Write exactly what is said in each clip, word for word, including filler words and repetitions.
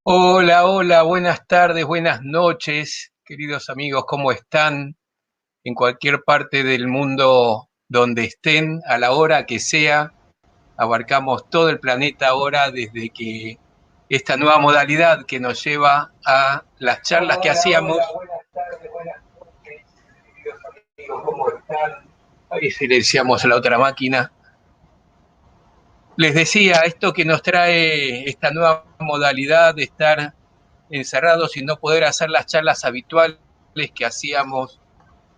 Hola, hola, buenas tardes, buenas noches, queridos amigos, ¿cómo están? En cualquier parte del mundo donde estén, a la hora que sea, abarcamos todo el planeta ahora desde que esta nueva modalidad que nos lleva a las charlas que hacíamos. Ahí silenciamos la otra máquina. Les decía, esto que nos trae esta nueva modalidad de estar encerrados y no poder hacer las charlas habituales que hacíamos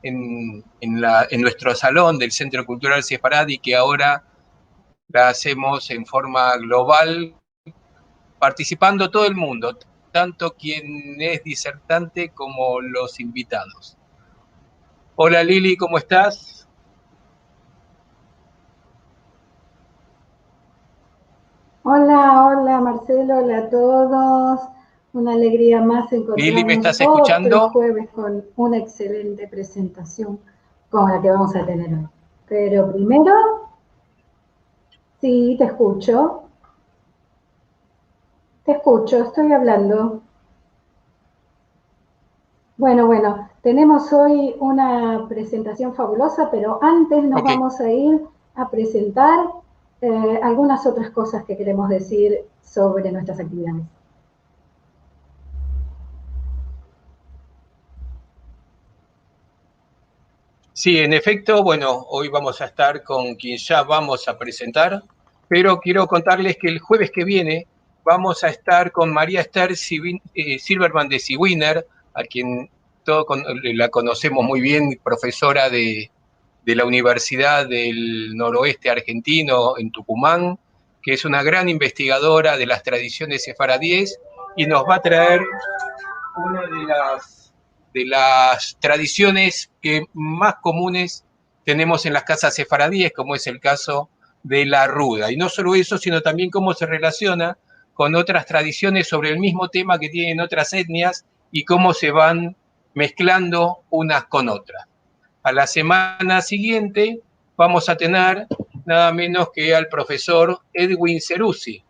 en, en la, en nuestro salón del Centro Cultural Sefaradi, que ahora la hacemos en forma global, participando todo el mundo, tanto quien es disertante como los invitados. Hola Lili, ¿cómo estás? Hola, hola Marcelo, hola a todos. Una alegría más encontrarnos. Lili, ¿me estás escuchando? Otro jueves con una excelente presentación como la que vamos a tener hoy. Pero primero, sí, te escucho. Te escucho, estoy hablando. Bueno, bueno, tenemos hoy una presentación fabulosa, pero antes nos Ok. vamos a ir a presentar eh, algunas otras cosas que queremos decir sobre nuestras actividades. Sí, en efecto, bueno, hoy vamos a estar con quien ya vamos a presentar, pero quiero contarles que el jueves que viene vamos a estar con María Esther Sivin-, eh, Silverman de Siwiner, a quien todos con-, la conocemos muy bien, profesora de, de la Universidad del Noroeste Argentino en Tucumán, que es una gran investigadora de las tradiciones sefaradíes y nos va a traer una de las, de las tradiciones que más comunes tenemos en las casas sefaradíes, como es el caso de la ruda. Y no solo eso, sino también cómo se relaciona con otras tradiciones sobre el mismo tema que tienen otras etnias y cómo se van mezclando unas con otras. A la semana siguiente vamos a tener nada menos que al profesor Edwin Ceruzzi.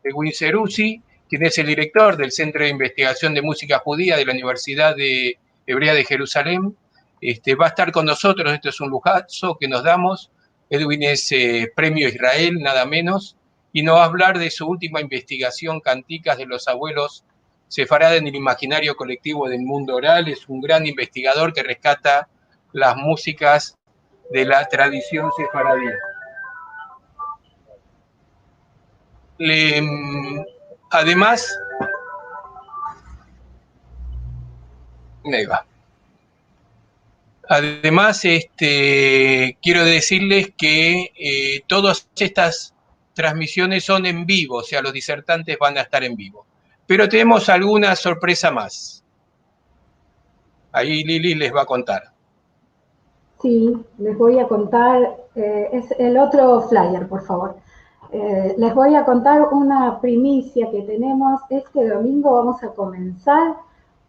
Edwin Ceruzzi, quien es el director del Centro de Investigación de Música Judía de la Universidad de Hebrea de Jerusalén, este, va a estar con nosotros. Esto es un lujazo que nos damos. Edwin es eh, premio Israel, nada menos, y nos va a hablar de su última investigación, Canticas de los Abuelos Sefaradim en el Imaginario Colectivo del Mundo Oral. Es un gran investigador que rescata las músicas de la tradición sefaradí. Le, mm, además, ahí va. Además, este, quiero decirles que eh, todas estas transmisiones son en vivo, o sea, los disertantes van a estar en vivo. Pero tenemos alguna sorpresa más. Ahí Lili les va a contar. Sí, les voy a contar, eh, es el otro flyer, por favor. Eh, les voy a contar una primicia que tenemos. Este domingo vamos a comenzar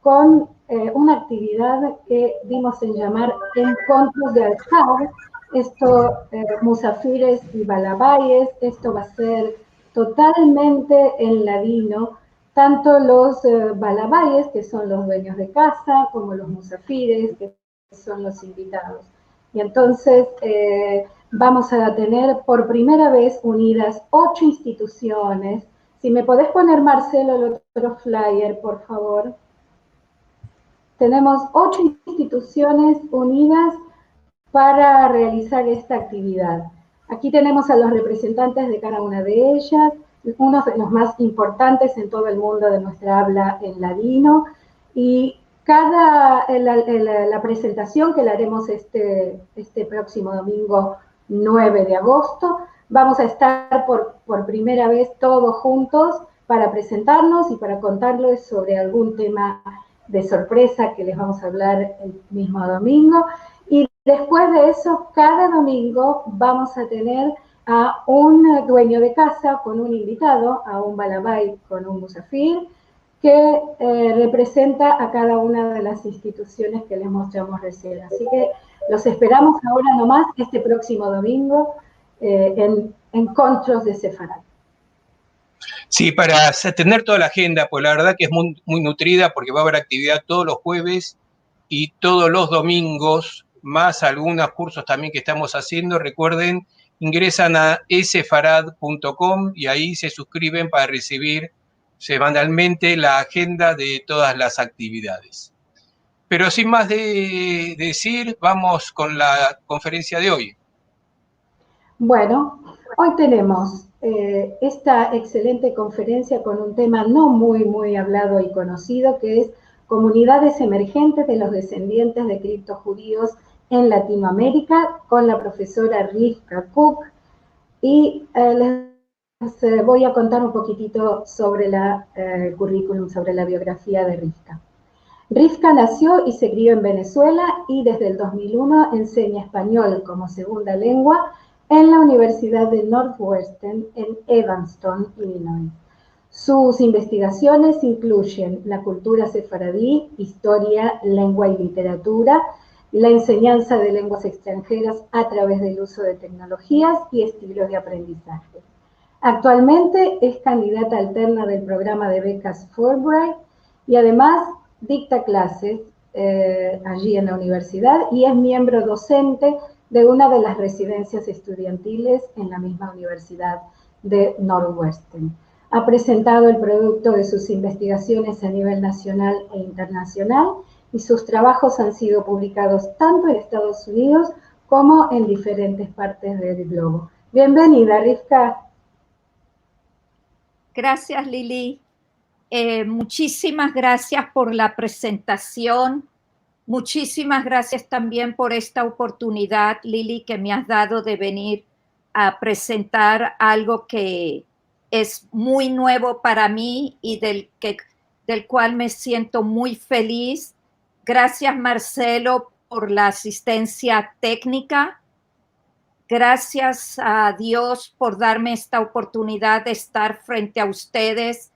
con eh, una actividad que dimos en llamar Encontros de Alzhar. Esto, eh, musafires y balabayes, esto va a ser totalmente en ladino, tanto los eh, balabayes, que son los dueños de casa, como los musafires, que son los invitados. Y entonces eh, vamos a tener por primera vez unidas ocho instituciones. Si me podés poner, Marcelo, el otro flyer, por favor. Tenemos ocho instituciones unidas para realizar esta actividad. Aquí tenemos a los representantes de cada una de ellas, unos de los más importantes en todo el mundo de nuestra habla en ladino, y cada, la, la, la presentación que le haremos este, este próximo domingo nueve de agosto, vamos a estar por, por primera vez todos juntos para presentarnos y para contarles sobre algún tema de sorpresa que les vamos a hablar el mismo domingo. Y después de eso, cada domingo vamos a tener a un dueño de casa con un invitado, a un balabay con un musafir, que eh, representa a cada una de las instituciones que les mostramos recién. Así que los esperamos ahora nomás, este próximo domingo, eh, en Encontros de Sefarad. Sí, para sa-, tener toda la agenda, pues la verdad que es muy, muy nutrida porque va a haber actividad todos los jueves y todos los domingos, más algunos cursos también que estamos haciendo. Recuerden, ingresan a sefarad punto com y ahí se suscriben para recibir semanalmente la agenda de todas las actividades. Pero sin más de decir, vamos con la conferencia de hoy. Bueno, hoy tenemos, eh, esta excelente conferencia con un tema no muy, muy hablado y conocido, que es comunidades emergentes de los descendientes de criptojudíos en Latinoamérica, con la profesora Rivka Kuk. Y, eh, les, eh, voy a contar un poquitito sobre la, eh, currículum, sobre la biografía de Rivka. Rivka nació y se crió en Venezuela y desde el dos mil uno enseña español como segunda lengua en la Universidad de Northwestern en Evanston, Illinois. Sus investigaciones incluyen la cultura sefaradí, historia, lengua y literatura, la enseñanza de lenguas extranjeras a través del uso de tecnologías y estilos de aprendizaje. Actualmente es candidata alterna del programa de becas Fulbright y además dicta clases, eh, allí en la universidad y es miembro docente de una de las residencias estudiantiles en la misma universidad de Northwestern. Ha presentado el producto de sus investigaciones a nivel nacional e internacional y sus trabajos han sido publicados tanto en Estados Unidos como en diferentes partes del globo. Bienvenida, Rivka. Gracias, Lili. Eh, muchísimas gracias por la presentación. Muchísimas gracias también por esta oportunidad, Lili, que me has dado de venir a presentar algo que es muy nuevo para mí y del que, del cual me siento muy feliz. Gracias, Marcelo, por la asistencia técnica. Gracias a Dios por darme esta oportunidad de estar frente a ustedes.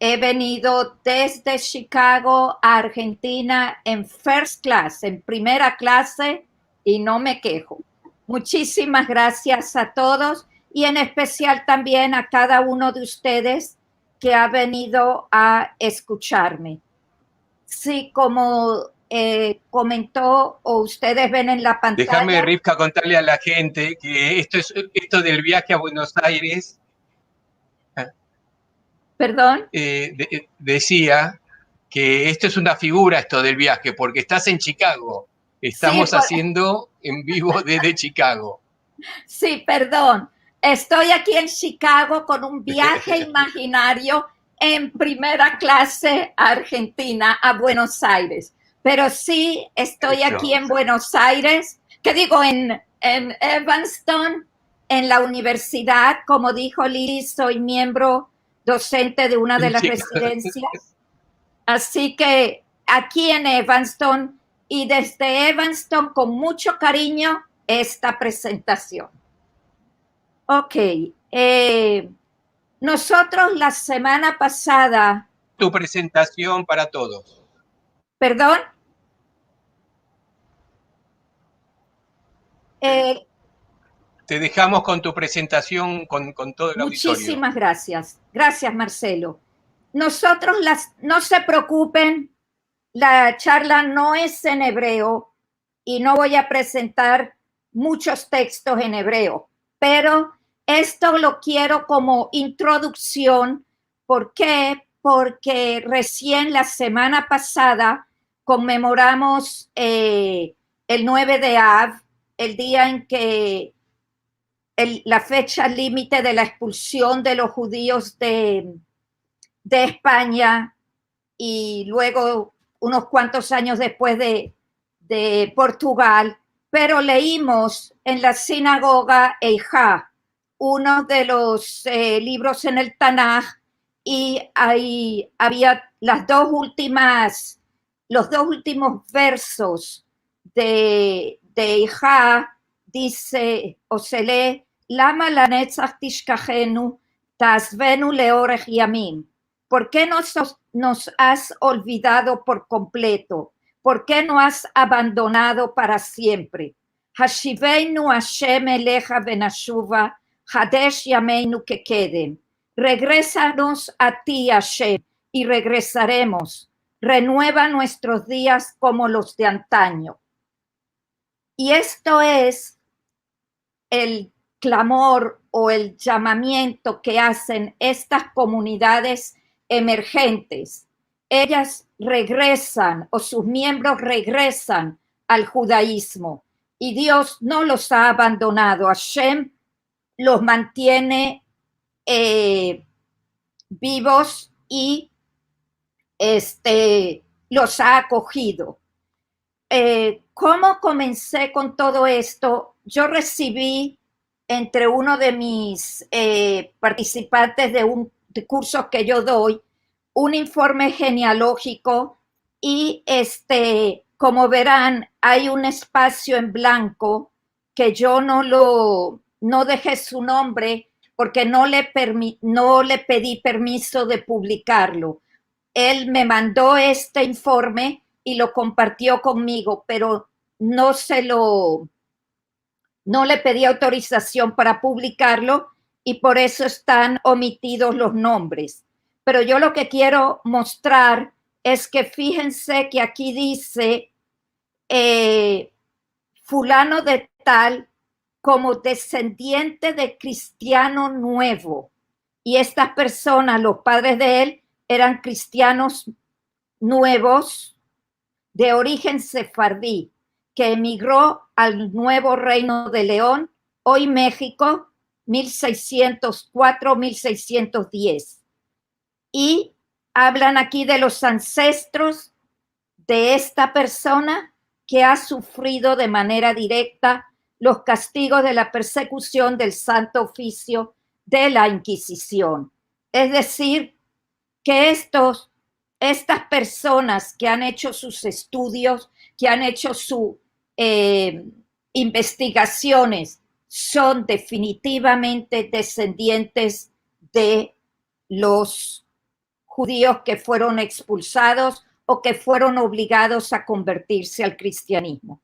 He venido desde Chicago a Argentina en first class, en primera clase, y no me quejo. Muchísimas gracias a todos y en especial también a cada uno de ustedes que ha venido a escucharme. Sí, como, eh, comentó o ustedes ven en la pantalla. Déjame, Rivka, contarle a la gente que esto es, esto del viaje a Buenos Aires. ¿Perdón? Eh, de-, decía que esto es una figura, esto del viaje, porque estás en Chicago. Estamos haciendo en vivo desde Chicago. Sí, perdón. Estoy aquí en Chicago con un viaje imaginario en primera clase a Argentina, a Buenos Aires. Pero sí, estoy aquí en Buenos Aires, que digo, en, en Evanston, en la universidad, como dijo Lili, soy miembro docente de una de las residencias. Así que aquí en Evanston, y desde Evanston, con mucho cariño, esta presentación. Ok, eh, nosotros la semana pasada... Tu presentación para todos. ¿Perdón? Eh, te dejamos con tu presentación, con, con todo el auditorio. Muchísimas gracias. Gracias, Marcelo. Nosotros las, no se preocupen, la charla no es en hebreo y no voy a presentar muchos textos en hebreo, pero esto lo quiero como introducción. ¿Por qué? Porque recién la semana pasada conmemoramos, eh, el nueve de Av, el día en que el, la fecha límite de la expulsión de los judíos de, de España y luego, unos cuantos años después, de, de Portugal, pero leímos en la sinagoga Eija, uno de los, eh, libros en el Tanaj, y ahí había las dos últimas, los dos últimos versos de, de Eija, dice, o se lee, Lama lanetzach tishkachenu, taazvenu leorej yamim. ¿Por qué nos, nos has olvidado por completo? ¿Por qué nos has abandonado para siempre? Hashiveinu Hashem eleja venashuva, hadesh yameinu kekedem. Regrésanos a ti, Hashem, i regresaremos. Renueva nuestros dias komo los de antaño. I esto es el klamor o el yamamiento ke azen estas komunidades emerjentes. Eyas regresan, o sus miembros regresan al djudaizmo, i Dios no los a abandonado. Hashem los mantiene, eh, bivos i, este, los a akojido. Eh, komo komense kon todo esto? Yo resivi entre uno de mis, eh, partisipantes de un, de kursos ke yo doi, un informe jenealojiko i, este, komo veran, ay un espasio en blanko ke yo no lo, no deje su nombre porke no le permi-, no le pedi permiso de publikarlo. El me mando este informe i lo kompartio konmigo, pero no se lo, no le pedi autorizasion para publikarlo i por eso estan omitidos los nombres. Pero yo lo ke kero mostrar es ke fijense ke aki dize, eh, fulano de tal komo desendiente de kristiano nuevo. I estas personas, los padres de el, eran kristianos nuevos de orijen sefardi ke emigro al Nuevo Reino de Leon, oy Mexiko, mil seiscientos kuatro, mil seiscientos diez. I avlan aki de los ansestros de esta persona ke a sufrido de manera direkta los kastigos de la persekusion del Santo Ofisio de la Inkizision. Es dezir, ke estos, estas personas ke an echo sus estudios, ke an echo su, eh, investigasiones, son definitivamente desendientes de los djudios ke fueron ekspulsados o ke fueron ovligados a konvertirse al kristianizmo.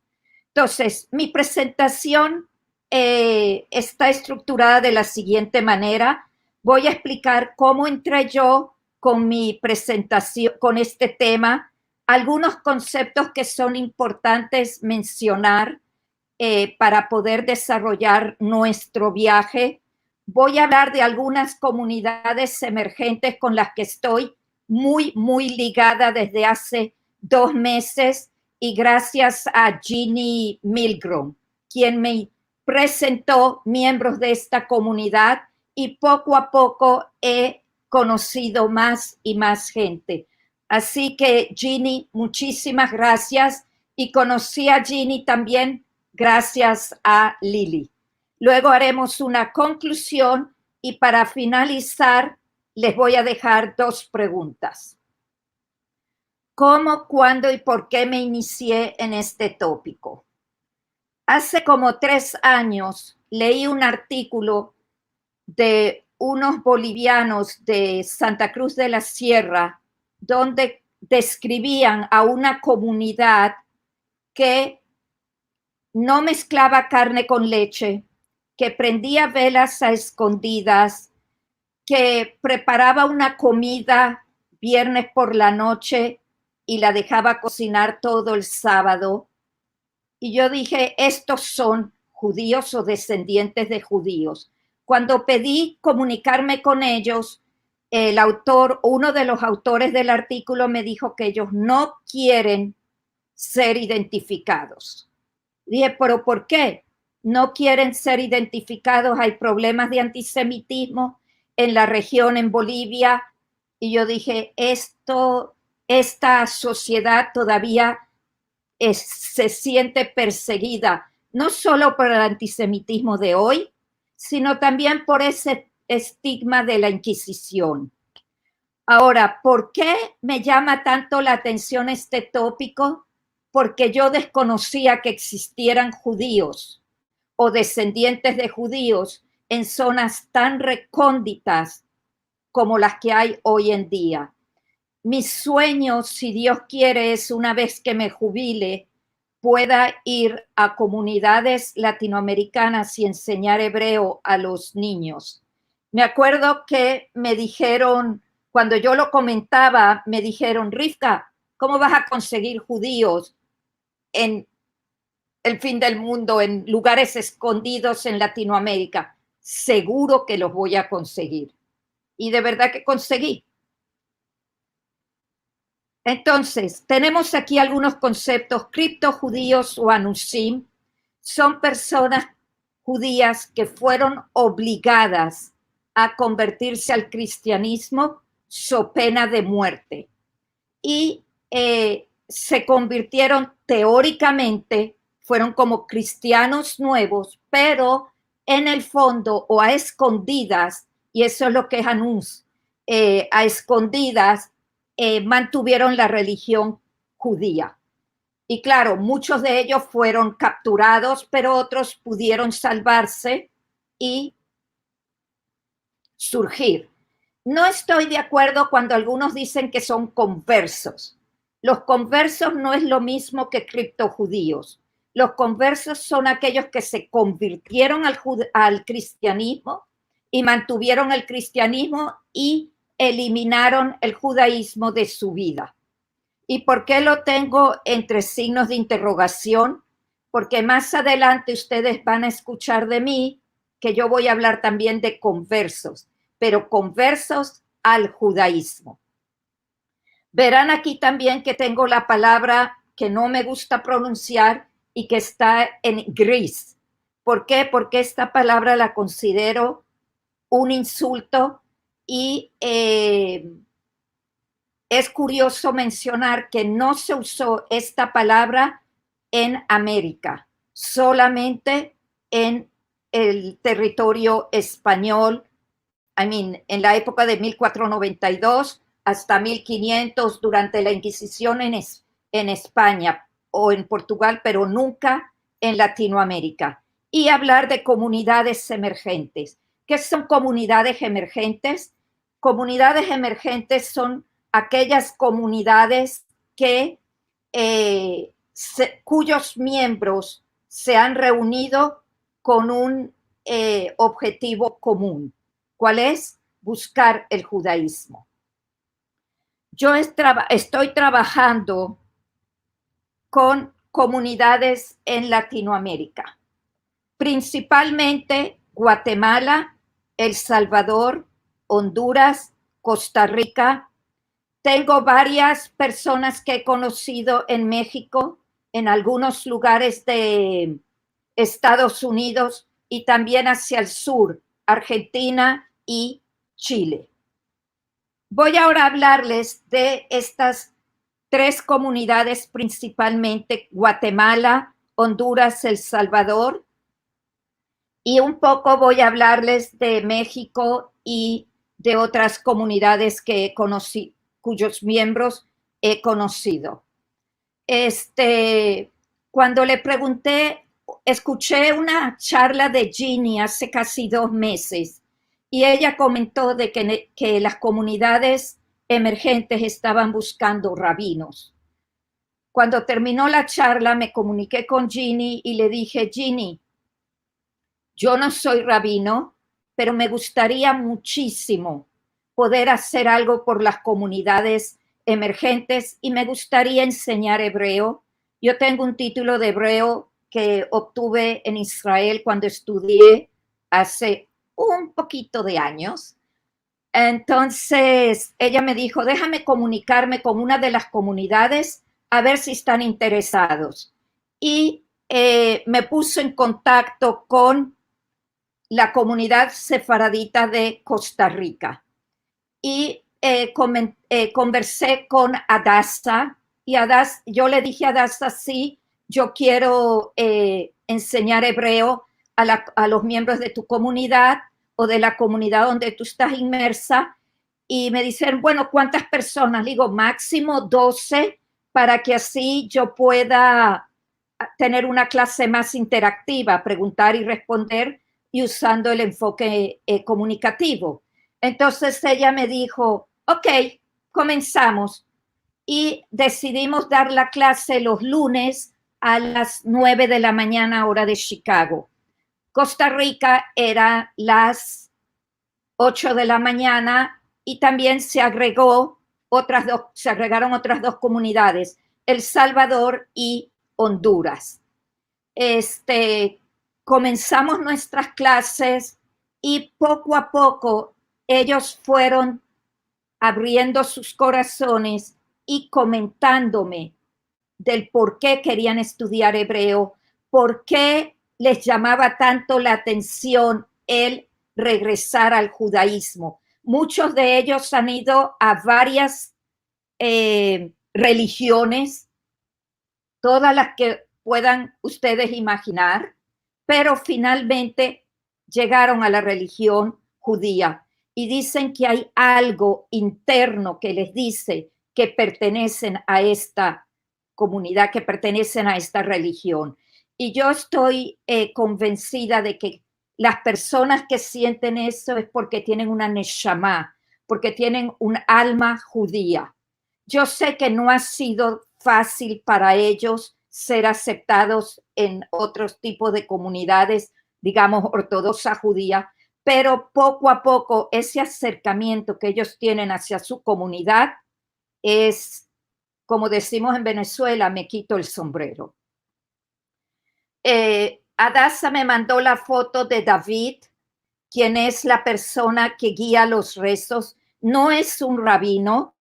Entonses, mi prezentasion, eh, esta estrukturada de la sigiente manera. Voi a eksplikar komo entre yo kon mi prezentasion, kon este tema, algunos konseptos ke son importantes mensionar, eh, para poder desaroyar muestro viaje. Voi a avlar de algunas komunidades emerjentes kon las ke esto muy, muy ligada desde aze dos mezes, i grasias a Jeannie Milgrom, kien me prezento miembros de esta komunidad, i poko a poko e konosido mas i mas djente. Ansi ke, Jeannie, muchisimas grasias, i konosi a Jeannie tambien grasias a Lili. Luego aremos una konkluzion i para finalizar les voi a dehar dos preguntas. Komo, kuando i por ke me inisiye en este topiko? Aze komo tres anyos lei un artikulo de unos bolivianos de Santa Cruz de la Sierra, donde deskrivian a una komunidad ke no mesklava karne kon leche, ke prendia velas a eskondidas, ke preparava una komida viernes por la noche i la dehava kozinar todo el savado. I yo dishe, estos son djudios o desendientes de djudios. Kuando pedi komunikarme kon eyos, el autor, uno de los autores del artikulo me dijo ke eyos no kieren ser identifikados. Dishe, pero por ke no kieren ser identifikados? Ay problemas de antisemitizmo en la region, en Bolivia. I yo dishe, esto, esta sosiedad todavia es, se siente persegida, no solo por el antisemitizmo de oy, sino tambien por ese estigma de la Inkizision. Agora, por ke me yama tanto la atension este topiko? Porke yo deskonosia ke egzistieran djudios o desendientes de djudios en zonas tan rekonditas komo las ke ay oy en dia. Mi suenyo, si Dios kiere, es una vez ke me djubile, pueda ir a komunidades latinoamerikanas i ensenyar ebreo a los ninyos. Me acuerdo que me dijeron, cuando yo lo komentava, me dijeron: "Rivka, komo vas a konsegir djudios en el fin del mundo, en lugares eskondidos en Latinoamerika?". Seguro ke los vo a konsegir. I de verdad ke konsegi. Entonses, tenemos aki algunos konseptos. Kripto-djudios o anusim son personas djudias ke fueron ovligadas a konvertirse al kristianizmo so pena de muerte. I, e, se konvirtieron teorikamente, fueron komo kristianos nuevos, pero en el fondo o a eskondidas, i esto es lo ke es anus, e, a eskondidas, e, mantuvieron la relijion djudia. I klaro, munchos de eyos fueron kapturados, pero otros pudieron salvarse i surjir. No esto de akuerdo kuando algunos dizen ke son konversos. Los konversos no es lo mizmo ke kripto-djudios. Los konversos son akeyos ke se konvirtieron al, al kristianizmo i mantuvieron el kristianizmo i eliminaron el djudaizmo de su vida. I por ke lo tengo entre signos de interrogasion? Porke mas adelante ustedes van a eskuchar de mi ke yo vo a avlar tambien de konversos, pero konversos al djudaizmo. Veran aki tambien ke tengo la palavra ke no me gusta pronunsiar i ke esta en gris. Por ke? Porke esta palavra la konsidero un insulto i, e, es kuriozo mensionar ke no se uso esta palavra en Amerika, solamente en el territorio espanyol, I mean, en la epoka de mil kuatro noventa i dos asta mil kinyentos, durante la Inkizision en, en Espanya o en Portugal, pero nunka en Latinoamerika. I avlar de komunidades emerjentes. Ke son komunidades emerjentes? Komunidades emerjentes son akeyas komunidades ke, e, se, kuyos miembros se han reunido kon un, e, objetivo komun. Kual es? Buskar el djudaizmo. Yo esto trava-, esto travajando kon komunidades en Latinoamerika, prinsipalmente Guatemala, El Salvador, Onduras, Kosta Rika. Tengo varias personas ke e konosido en Mehiko, en algunos lugares de Estados Unidos i tambien asia el sur, Arjentina i Chile. Vo agora a avlarles de estas tres komunidades, prinsipalmente Guatemala, Onduras, El Salvador, i un poko vo a avlarles de Mehiko i de otras komunidades ke konosi, kuyos miembros e konosido. Este, kuando le pregunte, eskuche una charla de Jeannie aze kasi dos mezes, i eya komento de ke ne-, ke las komunidades emerjentes estavan buskando rabinos. Kuando termino la charla, me komunike kon Jeannie i le dije: "Jeannie, yo no soy rabino, pero me gustaria muchisimo poder azer algo por las komunidades emerjentes i me gustaria ensenyar ebreo. Yo tengo un titulo de ebreo ke obtuve en Israel kuando estudie aze un pokito de anyos." Entonses, eya me dijo: "Dehame komunikarme kon una de las komunidades a ver si estan interesados." I, e, me puso en kontakto kon la komunidad sefaradita de Kosta Rika. I, e, komen-, e, konverse kon Adasa, i Adas-, yo le dije a Adasa: "Si, yo kero, e, ensenyar ebreo a la, a los miembros de tu komunidad o de la komunidad donde tu estas inmersa." I me dizen: "Bueno, kuantas personas?" Le digo: "Maksimo doze, para ke ansi yo pueda tener una klase mas interaktiva, preguntar i responder, i uzando el enfoke, e, komunikativo." Entonses eya me dijo: "Ok, komensamos." I desidimos dar la klase los lunes a las nueve de la manyana, ora de Chicago. Kosta Rika era las ocho de la mañana, y también se agregó otras dos, se agregaron otras dos komunidades, El Salvador i Honduras. Este, komensamos nuestras klases i poko a poko eyos fueron avriendo sus korazones i komentandome del por ke kerian estudiar ebreo, por ke les yamava tanto la atension el regresar al djudaizmo. Muchos de eyos an ido a varias, eh, relijiones, todas las ke puedan ustedes imajinar, pero finalmente yegaron a la relijion djudia i dizen ke ay algo interno ke les dize ke pertenesen a esta komunidad, ke pertenesen a esta relijion. I yo esto, eh, konvensida de ke las personas ke sienten esto es porke tienen una neshama, porke tienen un alma djudia. Yo se ke no a sido fasil para eyos ser aseptados en otros tipos de komunidades, digamos, ortodoksa djudia, pero poko a poko ese aserkamiento ke eyos tienen asia su komunidad es, komo dizimos en Venezuela, me kito el sombrero. Eh, Adasa me mando la foto de David, kien es la persona ke gia los rezos. No es un rabino,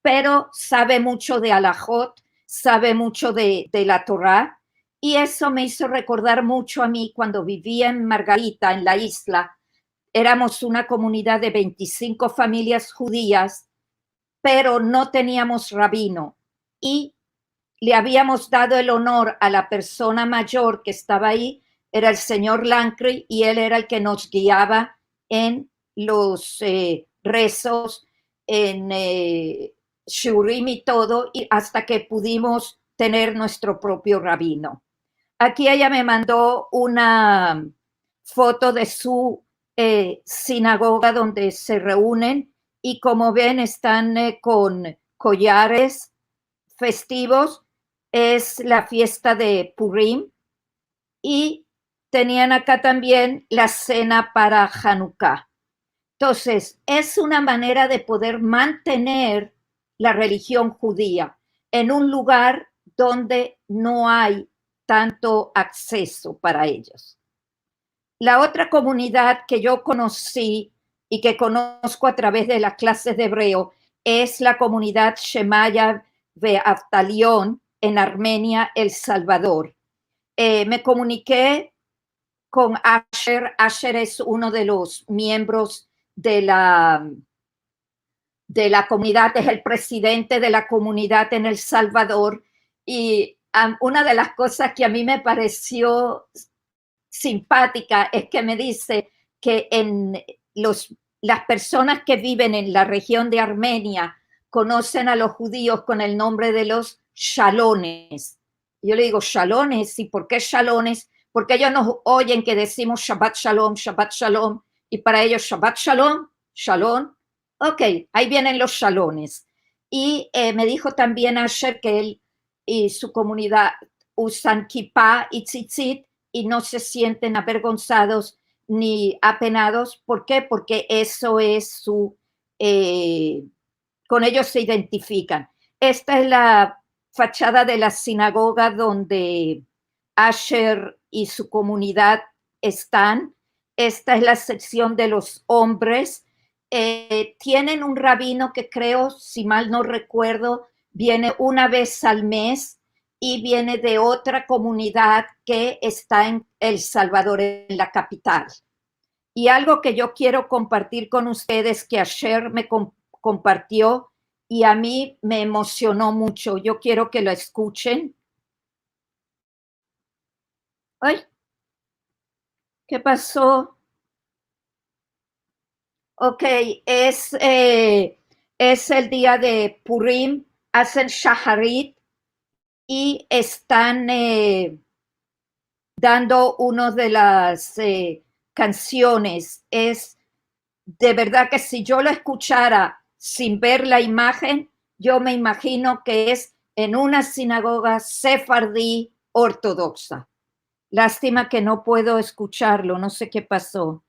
pero save mucho de alahot, save mucho de, de la Tora, i esto me izo rekordar mucho a mi kuando bivia en Margarita, en la isla. Eramos una komunidad de vente i sinko familias djudias, pero no teniamos rabino. I le aviamos dado el onor a la persona mayor ke estava ayi, era el senyor Lankri, i el era el ke mos giava en los, eh, rezos, en, eh, shiurim i todo, i asta ke pudimos tener muestro propio rabino. Aki eya me mando una foto de su, eh, sinagoga donde se reunen, i komo ven, estan, eh, kon kollares festivos. Es la fiesta de Purim, i tenian aka tambien la sena para Hanuka. Entonses, es una manera de poder mantener la relijion djudia en un lugar donde no ay tanto akseso para eyos. La otra komunidad ke yo konosi i ke konosko a traves de las klases de ebreo es la komunidad Shemaya ve Avtalion en Armenia, El Salvador. Eh, me komunike kon Asher. Asher es uno de los miembros de la, de la komunidad, es el prezidente de la komunidad en El Salvador. I, am, una de las kozas ke a mi me paresio simpatika es ke me dize ke en los, las personas ke biven en la rejion de Armenia konosen a los djudios kon el nombre de los shalones. Yo le digo, "Shalones? I por ke shalones?" Porke eyos mos oyen ke dizimos, "Shabat shalom, Shabat shalom", i para eyos, "Shabat shalom, shalom". Ok, ayi vienen los shalones. I, eh, me dijo tambien Asher ke el i su komunidad usan kipa i tzitzit i no se sienten avergonzados ni apenados. Por ke? Porke eso es su, eh, kon eyos se identifikan. Esta es la fachada de la sinagoga donde Asher i su komunidad estan. Esta es la seksion de los ombres. Eh, tienen un rabino ke kreo, si mal no rekuerdo, viene una vez al mez i viene de otra komunidad ke esta en El Salvador, en la kapital. I algo ke yo kero kompartir kon ustedes, ke Asher me kom-, kompartio i a mi me emosiono muncho. Yo kero ke lo eskuchen. Ay, ke paso? Ok, es, eh, es el dia de Purim, azen shaharit i estan, eh, dando uno de las, eh, kansiones. Es de verdad ke si yo lo eskuchara sin ver la imajen, yo me imajino ke es en una sinagoga sefardi ortodoksa. Lastima ke no puedo eskucharlo, no se ke paso.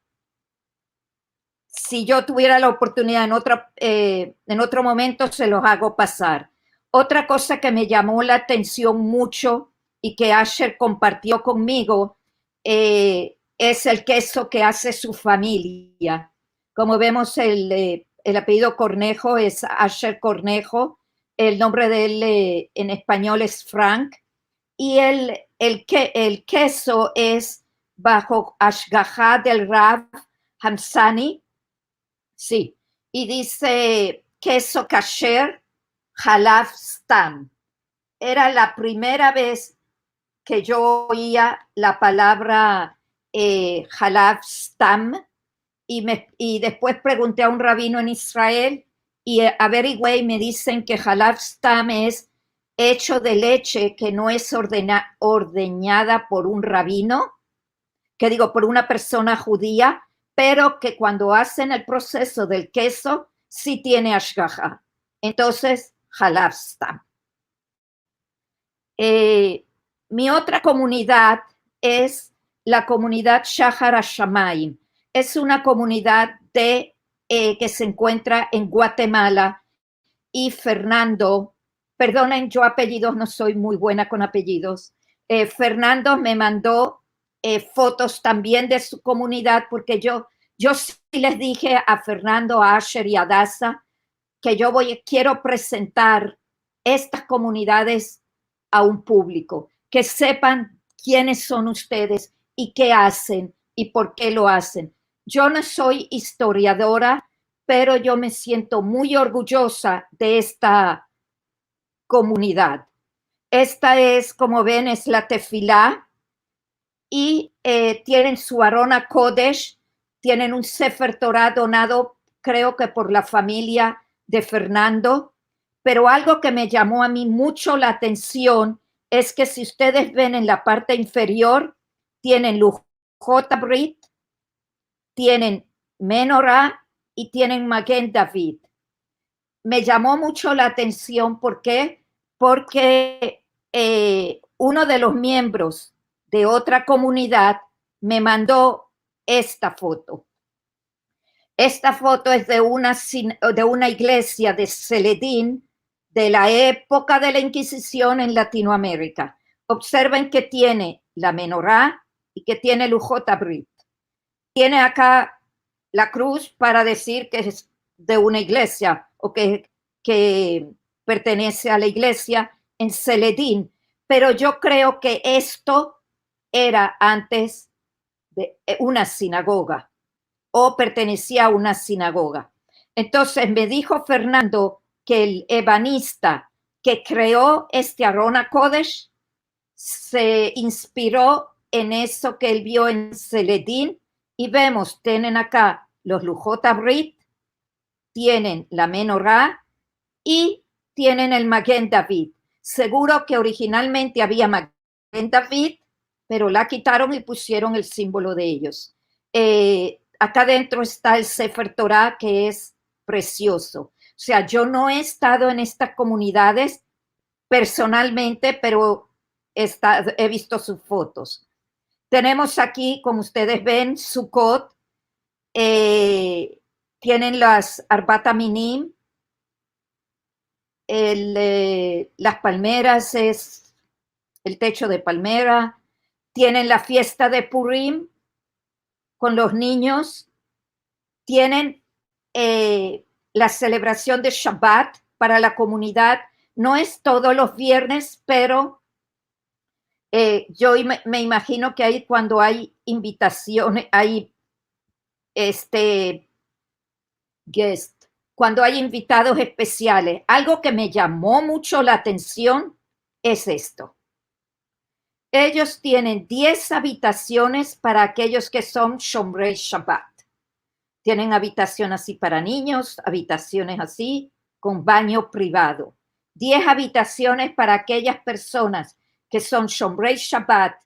si yo tuviera la oportunidad en otra, eh, en otro momento, se los hago pasar. Otra koza ke me yamo la atension mucho i ke Asher kompartio konmigo, eh, es el keso ke aze su famiya. Komo vemos, el, eh, el apellido Cornejo es Asher Cornejo, el nombre de el, eh, en espanyol es Frank, i el, el ke-, el keso es bajo ashgaha del Rav Hamsani, si, i dize keso kasher, halav stam. Era la primera vez ke yo oia la palavra, eh, halav stam, i me, i despues pregunti a un rabino en Israel, i, eh, averigué i me dizen ke halav stam es echo de leche ke no es ordena-, ordenyada por un rabino, ke digo, por una persona djudia, pero ke kuando azen el proseso del keso, si tiene ashgaha. Entonses, halav stam. Eh, mi otra komunidad es la komunidad Shahar Hashamayim. Es una komunidad de, eh, ke se enkuentra en Guatemala, i Fernando, perdonen, yo apellidos no soy muy buena kon apellidos, eh, Fernando me mando, eh, fotos tambien de su komunidad, porke yo, yo si les dije a Fernando, a Asher i a Adasa ke yo voi, kiero prezentar estas komunidades a un publiko, ke sepan kienes son ustedes i ke azen i por ke lo azen. Yo no soy istoriadora, pero yo me siento muy orguyoza de esta komunidad. Esta es, komo ven, es la tefila, i, eh, tienen su Aron HaKodesh, tienen un Sefer Torah donado, kreo ke por la famiya de Fernando, pero algo ke me yamo a mi mucho la atension es ke si ustedes ven en la parte inferior, tienen Luhot HaBrit, tienen Menorah i tienen Magen David. Me yamo mucho la atension, por ke? Porke, eh, uno de los miembros de otra komunidad me mando esta foto. Esta foto es de una sin-, de una iglesia de Saladin de la epoka de la Inkisision en Latinoamerika. Observen ke tiene la Menorah i ke tiene Luhot HaBrit. Tiene aka la kruz para dizir ke es de una iglesia o ke, ke pertenese a la iglesia en Saladin, pero yo kreo ke esto era antes de, eh, una sinagoga o pertenesia a una sinagoga. Entonses, me dijo Fernando ke el ebanista ke kreo este Aron HaKodesh se inspiro en esto ke el vio en Saladin, i vemos, tienen aka los Luhot HaBrit, tienen la Menorah i tienen el Magen David. Seguro ke originalmente avia Magen David, pero la kitaron i pusieron el simbolo de eyos. Eh, aka dentro esta el Sefer Torah, ke es presiozo. O sea, yo no he estado en estas komunidades personalmente, pero esta, he visto sus fotos. Tenemos aki, komo ustedes ven, Sukkot, eh, tienen las Arbat Haminim, el, eh, las palmeras, es el techo de palmera, tienen la fiesta de Purim kon los ninyos, tienen, eh, la selebrasion de Shabbat para la komunidad. No es todos los viernes, pero, eh, yo ima-, me imajino ke ay, kuando ay invitasiones, ay, este, guest, kuando ay invitados espesiales. Algo ke me yamo mucho la atension es esto. Eyos tienen diez abitasiones para akeyos ke son Shomrei Shabbat. Tienen abitasion ansi para ninyos, abitasiones ansi, kon banyo privado. Diez abitasiones para akeyas personas ke son Shomrei Shabbat,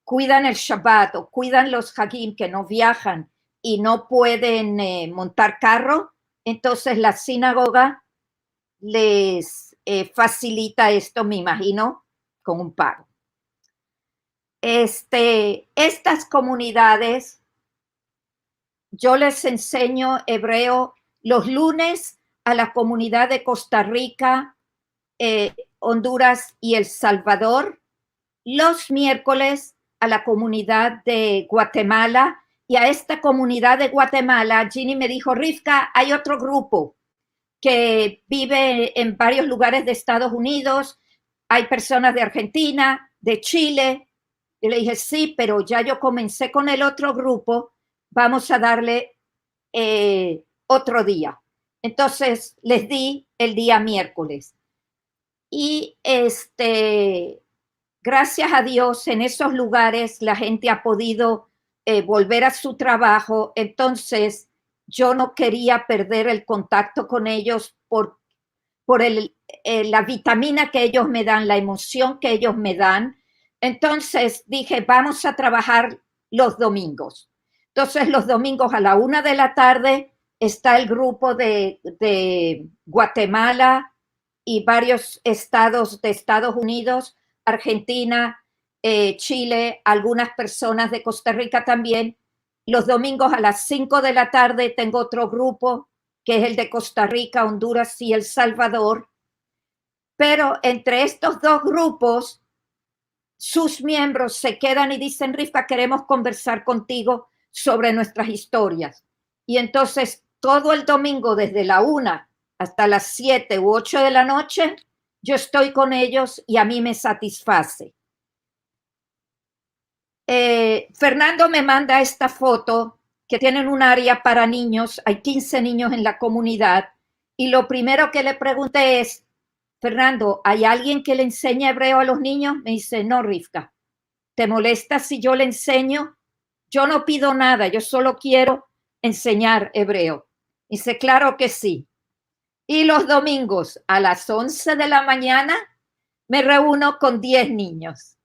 kuidan el Shabbat o kuidan los hagim ke no viajan i no pueden, eh, montar karro, entonses la sinagoga les, eh, fasilita esto, me imajino, kon un pago. Este, estas komunidades Yo les ensenyo ebreo los lunes a la komunidad de Kosta Rika, eh, Onduras i El Salvador, los mierkoles a la komunidad de Guatemala, i a esta komunidad de Guatemala, Jeannie me dijo: "Rivka, ay otro grupo ke bive en varios lugares de Estados Unidos, ay personas de Argentina, de Chile." Yo le dije: "Si, pero ya yo komense kon el otro grupo, vamos a darle, eh, otro dia." Entonses, les di el dia mierkoles. I, este, grasias a Dios, en esos lugares la djente a podido, eh, volver a su travajo. Entonses, yo no keria perder el kontakto kon eyos por, por el, eh, la vitamina ke eyos me dan, la emosion ke eyos me dan. Entonses, dije: "Vamos a trabajar los domingos." Entonses, los domingos a la una de la tarde esta el grupo de, de Guatemala i varios estados de Estados Unidos, Argentina, eh, Chile, algunas personas de Costa Rica tambien. Los domingos a las sinko de la tarde tengo otro grupo, ke es el de Costa Rica, Onduras i El Salvador. Pero entre estos dos grupos, sus miembros se kedan i dizen: "Rivka, keremos konversar kontigo sovre nuestras istorias." I entonses, todo el domingo, desde la una asta las siete u ocho de la noche, yo esto kon eyos i a mi me satisfase. Eh, Fernando me manda esta foto ke tienen un area para ninyos, ay kinze ninyos en la komunidad, i lo primero ke le pregunte es: "Fernando, ay alguien ke le ensenya ebreo a los ninyos?" Me dize: "No, Rivka. Te molesta si yo le ensenyo? Yo no pido nada, yo solo kiero ensenyar ebreo." Dize: "Klaro ke si." I los domingos a las onze de la manyana me reuno kon diez ninyos.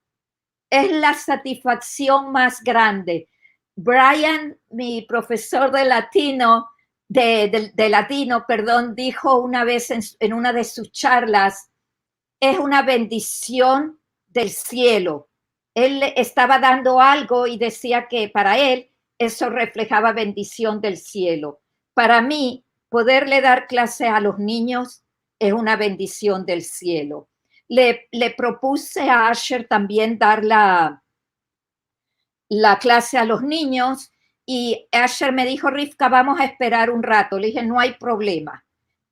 Es la satisfaksion mas grande. Brian, mi profesor de latino, de, de, de latino, perdon, dijo una vez en, en una de sus charlas: "Es una bendision del sielo." El estava dando algo i dezia ke para el eso reflejava bendision del sielo. Para mi, poderle dar klase a los ninyos es una bendision del sielo. Le, le propuse a Asher tambien dar la, la klase a los ninyos, i Asher me dijo: "Rivka, vamos a esperar un rato." Le dije: "No ay problema."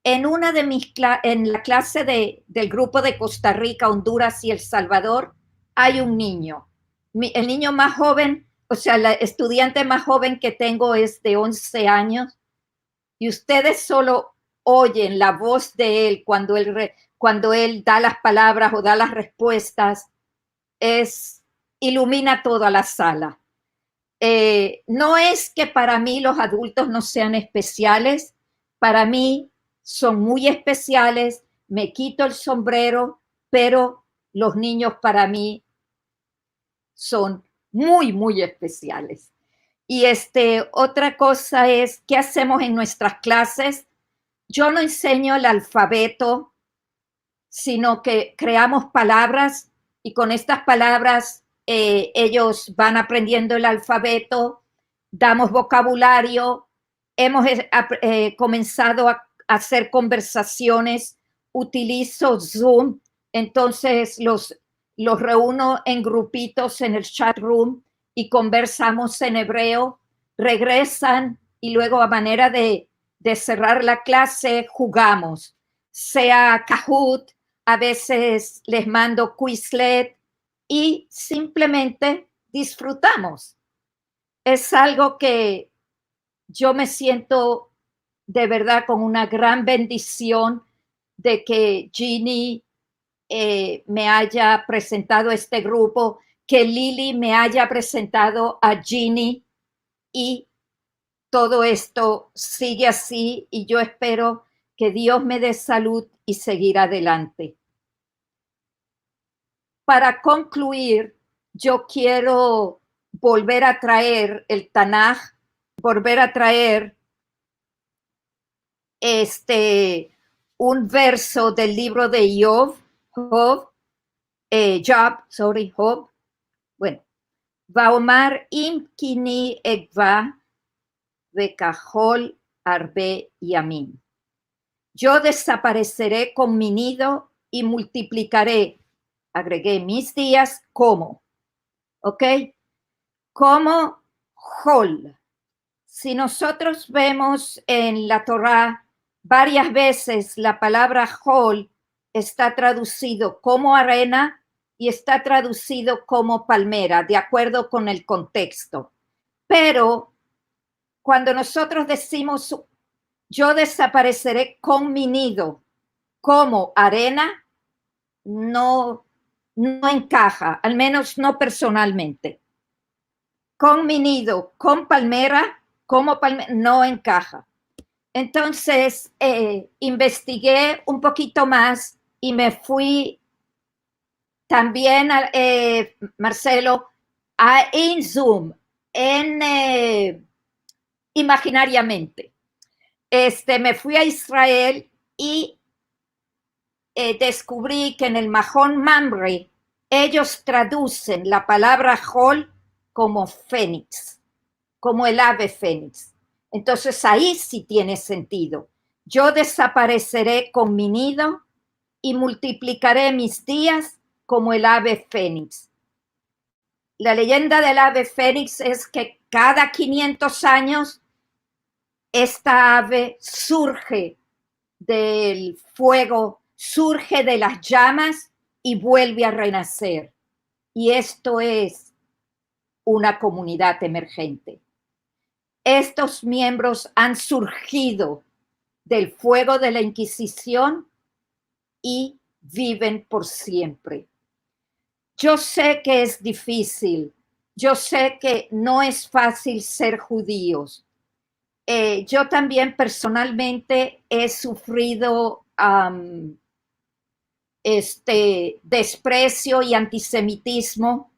En una de mis kla-, en la klase de, del grupo de Costa Rica, Onduras i El Salvador, ay un ninyo. Mi, el ninyo mas hoven, o sea, la estudiante mas hoven ke tengo es de onze anyos, i ustedes solo oyen la voz de el kuando el re-, kuando el da las palavras o da las respuestas, es, ilumina toda la sala. Eh, no es ke para mi los adultos no sean espesiales, para mi son muy espesiales, me kito el sombrero, pero los ninyos para mi son muy, muy espesiales. I, este, otra koza es, ke azemos en nuestras klases? Yo no ensenyo el alfabeto, sino ke kreamos palavras i kon estas palavras, eh, eyos van aprendiendo el alfabeto, damos vokabulario, emos, eh, ap-, eh, komensado a, a azer konversasiones, utilizo Zoom, entonses los, los reuno en grupitos en el chat room i konversamos en ebreo, regresan i luego a manera de, de serrar la klase, jugamos, sea Kahoot, a vezes les mando Quizlet i simplemente disfrutamos. Es algo ke yo me siento de verdad kon una gran bendision de ke Jeannie, eh, me aya presentado este grupo, ke Lili me aya presentado a Jeannie, i todo esto sigue asi, i yo espero ke Dios me de salud i segir adelante. Para konkluir, yo kiero volver a traer el Tanaj, volver a traer, este, un verso del livro de Yov, Jov, eh, Job, sorry, Job. Bueno, Vaomar, im ki ni egva bekahol arbe yamim. Yo desaparesere kon mi nido i multiplikare, agregue, mis dias komo, ok? Komo hol. Si nosotros vemos en la Torá, varias vezes la palabra hol esta tradusido komo arena i esta tradusido komo palmera, de akuerdo kon el konteksto. Pero kuando nosotros dizimos, yo desaparesere kon mi nido komo arena, no, no enkaha, al menos no personalmente. Kon mi nido, kon palmera, komo palmera, no enkaha. Entonses, eh, investige un pokito mas i me fui tambien, eh, Marcelo, a, en Zoom, en, eh, imaginariamente. Este, me fui a Israel i, eh, deskuvri ke en el Mahon Mamre eyos tradusen la palabra hol komo feniks, komo el ave feniks. Entonses, ayi si tiene sentido. Yo desaparesere kon mi nido i multiplikare mis dias komo el ave feniks. La leyenda del ave feniks es ke kada kinientos anyos esta ave surje del fuego, surje de las yamas i vuelve a renaser. I esto es una komunidad emerjente. Estos miembros han surjido del fuego de la Inkizisyon i biven por siempre. Yo se ke es difisil, yo se ke no es fasil ser djudios. Eh, yo tambien personalmente he sufrido, am, este, despresio i antisemitismo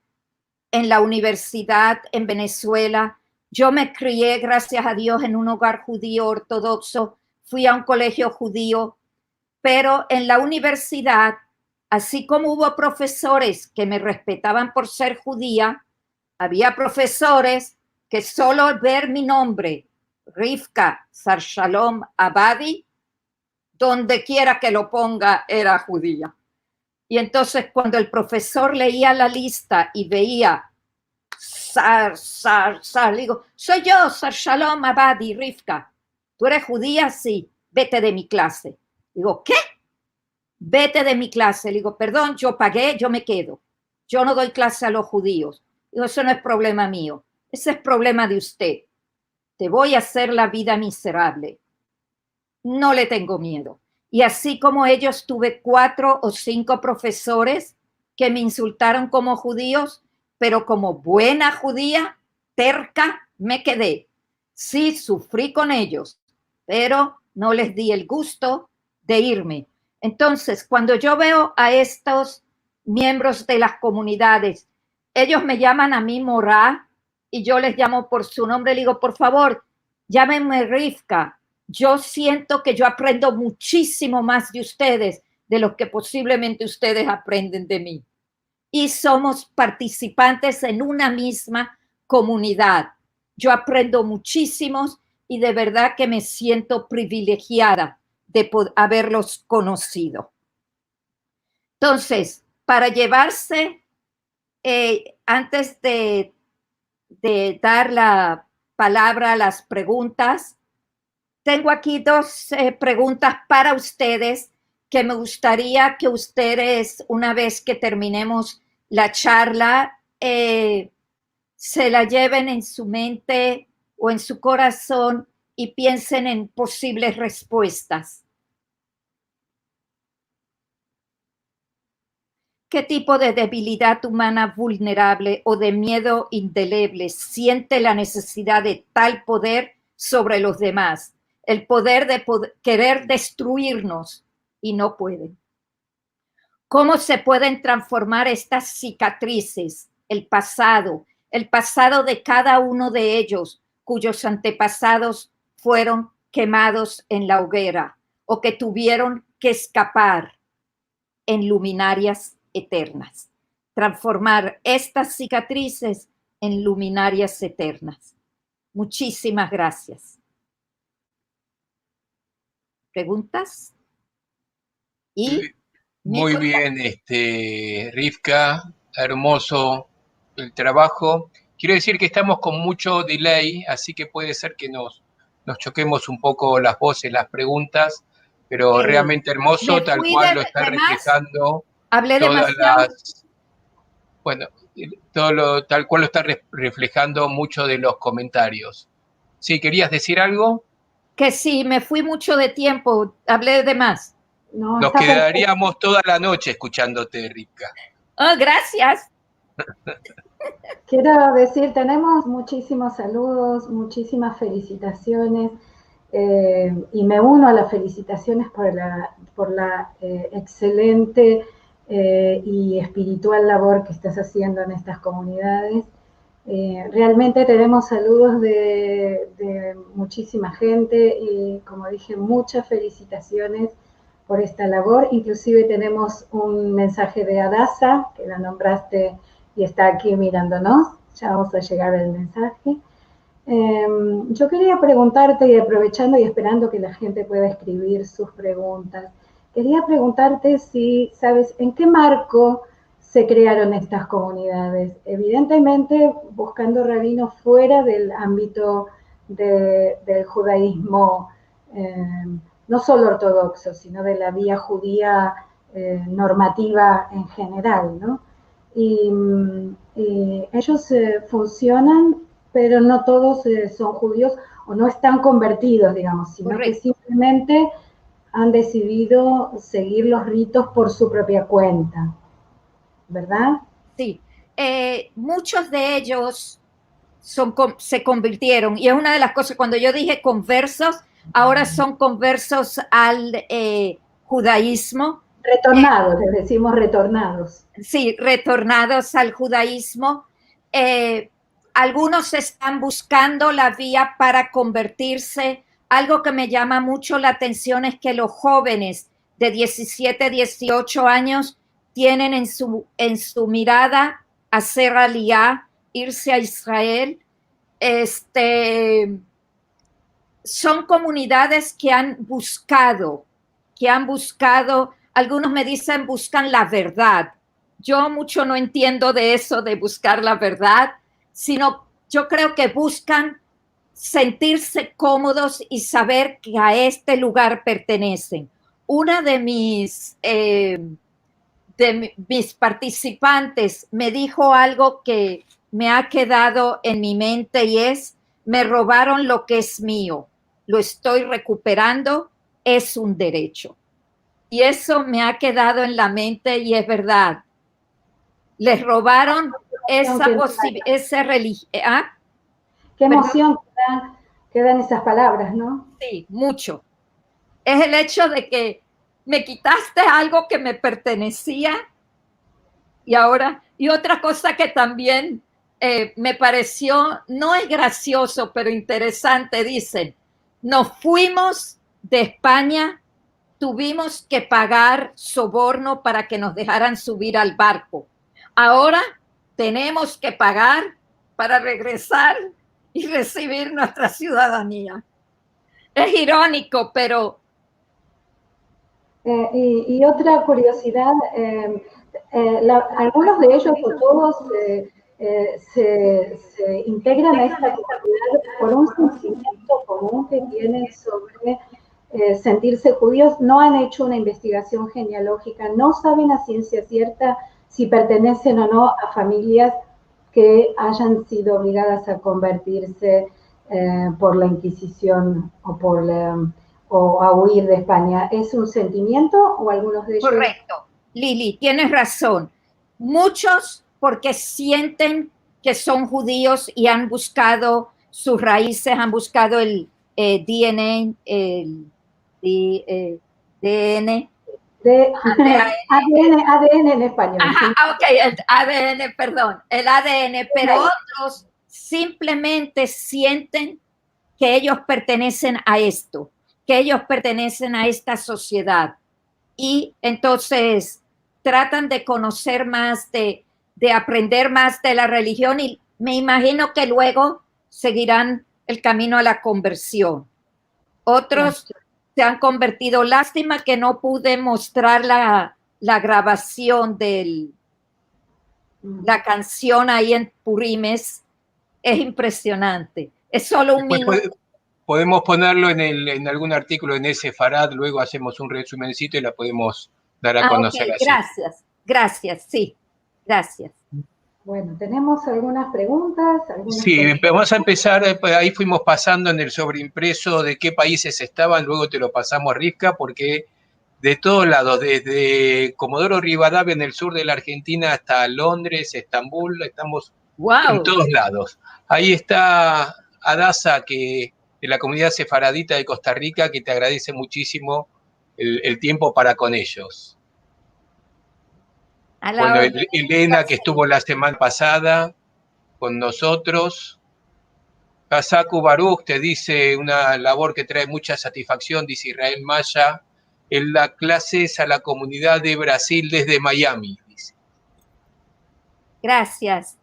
en la universidad en Venezuela. Yo me krie, grasias a Dios, en un ogar djudio ortodokso. Fui a un kolegio djudio, pero en la universidad, ansi komo uvo profesores ke me respetavan por ser djudia, avia profesores ke solo al ver mi nombre, Rivka Sar Shalom Abadi, dondekiera ke lo ponga, era djudia. I entonses, kuando el profesor leia la lista i veia Sar, Sar, Sar, le digo, "Soy yo, Sar Shalom Abadi, Rivka. ¿Tú eres djudia?" "Si." "Vete de mi klase." Digo, "Ke? Vete de mi klase." Le digo, "Perdon, yo page, yo me kedo. Yo no doi klase a los djudios." Digo, "Ese no es problema mio, ese es problema de usted. Te voi a azer la vida mizerable." No le tengo miedo. I ansi komo eyos, tuve kuatro o sinko profesores ke me insultaron komo djudios, pero komo buena djudia, terka, me kede. Si, sufri kon eyos, pero no les di el gusto de irme. Entonses, kuando yo veo a estos miembros de las komunidades, eyos me yaman a mi mora, i yo les yamo por su nombre, le digo, "Por favor, yamenme Rivka. Yo siento ke yo aprendo muchisimo mas de ustedes de lo ke posiblemente ustedes aprenden de mi." I somos partisipantes en una mizma komunidad. Yo aprendo muchisimos i de verdad ke me siento privilejiada de po-, averlos konosido. Entonses, para yevarse, eh, antes de, de dar la palavra a las preguntas, tengo aki dos, eh, preguntas para ustedes ke me gustaria ke ustedes, una vez ke terminemos la charla, eh, se la yeven en su mente o en su korason i piensen en posivles respuestas. ¿Ke tipo de debilidad umana vulnerable o de miedo indelevle siente la nesezidad de tal poder sovre los demas, el poder de pod-, kerer destruirmos i no pueden? ¿Komo se pueden transformar estas sikatrizes, el pasado, el pasado de kada uno de eyos kuyos antepasados fueron kemados en la ogera o ke tuvieron ke eskapar en luminarias eternas? Transformar estas sikatrizes en luminarias eternas. Muchisimas grasias. Preguntas? I mi kontakto. Muy bien, este, Rivka, ermozo el trabajo. Quiero dizir ke estamos kon mucho delay, asi ke puede ser ke mos, mos shokemos un poko las bozes, las preguntas, pero realmente ermozo, tal kual lo esta reflejando todas las, bueno, todo lo, tal kual lo esta re-, reflejando mucho de los komentarios. Si, kerias dizir algo? Ke si, me fui mucho de tiempo, avli de mas. No, esta perfekto. Mos kedariamos toda la noche eskuchandote, Rivka. O, grasias. Kero dizir, tenemos muchisimos saludos, muchisimas felisitasiones, eh, i me uno a las felisitasiones por la, por la, eh, ekselente, eh, i espiritual lavor ke estas aziendo en estas komunidades. Eh, realmente tenemos saludos de, de muchisima djente i, komo dizhe, muchas felisitasiones por esta lavor. Inklusive tenemos un mensaje de Adasa, ke la nombraste i esta aki mirandonos. Ya vamos a yegar al mensaje. Em, yo keria preguntarte, i aprovechando i esperando ke la djente pueda eskrivir sus preguntas, keria preguntarte si saves en ke marko se krearon estas komunidades. Evidentemente, buskando rabinos fuera del ambito de, del djudaizmo, eh, no solo ortodokso, sino de la via djudia, eh, normativa en jeneral, no? I, i eyos, eh, funsionan, pero no todos, eh, son djudios o no estan konvertidos, digamos, sino ke simplemente han desidido segir los ritos por su propia kuenta, verdad? Si. Eh, muchos de eyos son kon-, se konvirtieron, i es una de las kozas, kuando yo dizhe konversos, agora son konversos al, eh, djudaizmo. Retornados, les dizimos retornados. Si, retornados al djudaizmo. Eh, algunos estan buskando la via para konvertirse. Algo ke me yama mucho la atension es ke los djovenes de diezisiete, dieziocho anyos tienen en su, en su mirada azer aliya, irse a Israel. Este, son komunidades ke han buskado, ke han buskado, algunos me dizen, buskan la verdad. Yo mucho no entiendo de eso de buskar la verdad, sino yo kreo ke buskan sentirse komodos i saver ke a este lugar pertenesen. Una de mis, eh, de mi, mis partisipantes me dijo algo ke me a kedado en mi mente i es, me robaron lo ke es mio, lo esto rekuperando, es un derecho. I eso me a kedado en la mente i es verdad. Les robaron esa posi-, esa religi-, eh, ah? Ke emosion ke dan, ke dan esas palavras, no? Si, mucho. Es el echo de ke me kitaste algo ke me pertenesia i agora, i otra koza ke tambien, eh, me paresio, no es grasiozo, pero interesante, dizen, nos fuimos de Espanya, tuvimos ke pagar soborno para ke nos dejaran suvir al barko. Agora tenemos ke pagar para regresar i resivir nuestra siudadania. Es ironiko, pero Eh, i, i otra kuriozidad, eh, eh, la, algunos de eyos o todos, eh, eh, se, se integran a esta komunidad por un sentimiento komun ke tienen sovre, eh, sentirse djudios. No han echo una investigasion jenealojika, no saven a siensia sierta si pertenesen o no a familias ke ayan sido ovligadas a konvertirse, eh, por la Inkizision o por la, o a uir de Espanya. Es un sentimiento o algunos de eyos? Korekto. Lili, tienes razon. Muchos porke sienten ke son djudios i han buskado sus raises, han buskado el, eh, D N A, el di-, eh, D N, de, A D N. A D N, A D N en espanyol. Aha, si. Ok, el A D N, perdon, el A D N, pero otros simplemente sienten ke eyos pertenesen a esto, ke eyos pertenesen a esta sosiedad. I entonses tratan de konoser mas, de, de aprender mas de la relijion i me imajino ke luego segiran, el kamino a la konversion. Otros se han konvertido. Lastima ke no pude mostrar la, la gravasion de la kansion ayi en Purimes. Es impresionante. Es solo un minuto. Podemos ponerlo en, el, en algun artikolo en Sefarad, luego azemos un resumencito i la podemos dar a konoser asi. Grasias, grasias, si. Grasias. Bueno, tenemos algunas preguntas. Si, vamos a empesar, eh, ayi fuimos pasando en el sobreimpreso de ke paizes estavan, luego te lo pasamos, Rivka, porke de todos lados, desde Comodoro Rivadavia en el sur de la Argentina asta Londres, Estambul, estamos en todos lados. Ayi esta Adasa, ke, de la komunidad sefaradita de Kosta Rika, ke te agradese muchisimo el, el tiempo para kon eyos. Bueno, Elena, ke estuvo la semana pasada kon nosotros. Kasaku Baruch te dize una lavor ke trae mucha satisfaksion, dize Israel Maya, en las klases a la komunidad de Brasil desde Miami, dize. Grasias.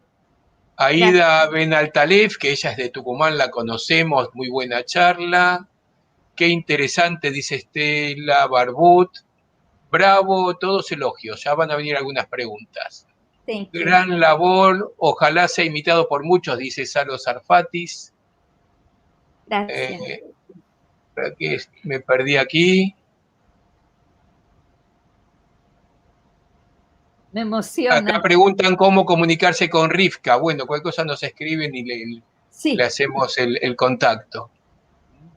Aida Benaltalef, ke eya es de Tukuman, la konosemos, muy buena charla. Ke interesante, dize Estela Barbut. Bravo, todos elogios. Ya van a venir algunas preguntas. Gran lavor, ojalá sea imitado por muchos, dize Salo Sarfatis. Grasias. Eh, espera ke me perdi aki. Me emosiona. Aka preguntan komo komunikarse kon Rivka. Bueno, kualkier koza mos eskriven i le, le azemos el, el kontakto.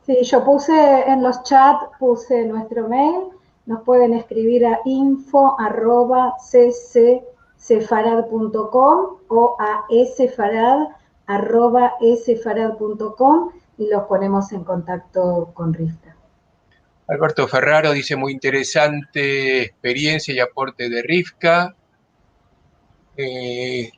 Si, yo puse en los chats, puse nuestro mail. Nos pueden escribir a info arroba ccsefarad punto com o a esefarad arroba esefarad punto com i los ponemos en kontakto kon Rivka. Alberto Ferraro dize, muy interesante experiencia i aporte de Rivka. Eh,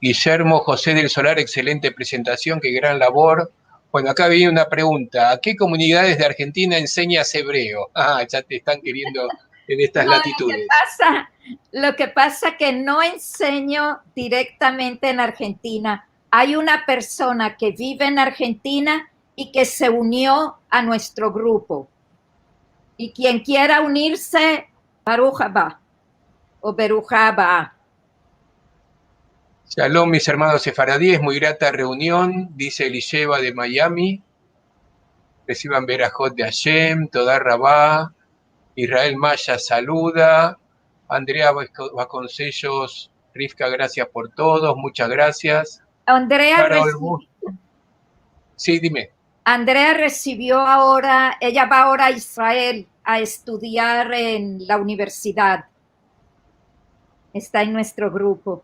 Guillermo José del Solar, excelente presentación, ke gran lavor. Bueno, aka viene una pregunta. ¿A ke komunidades de Argentina ensenyas ebreo? Ah, ya te estan keriendo en estas latitudes. No, lo ke pasa, lo ke pasa ke no ensenyo direktamente en Argentina. Ay una persona ke bive en Argentina i ke se unio a muestro grupo. I kien kiera unirse, Baruh aba o Beruha aba. Shalom, mis ermanos sefaradis, muy grata reunion, dize Elisheva de Miami. Resivan berahot de Ashem, toda raba. Israel Maya saluda. Andrea Vasco-, Vasconcelos, Rivka, grasias por todo, muchas grasias. Andrea resibió. Si, dime. Andrea resibio agora, eya va agora a Israel a estudiar en la universidad. Esta en muestro grupo.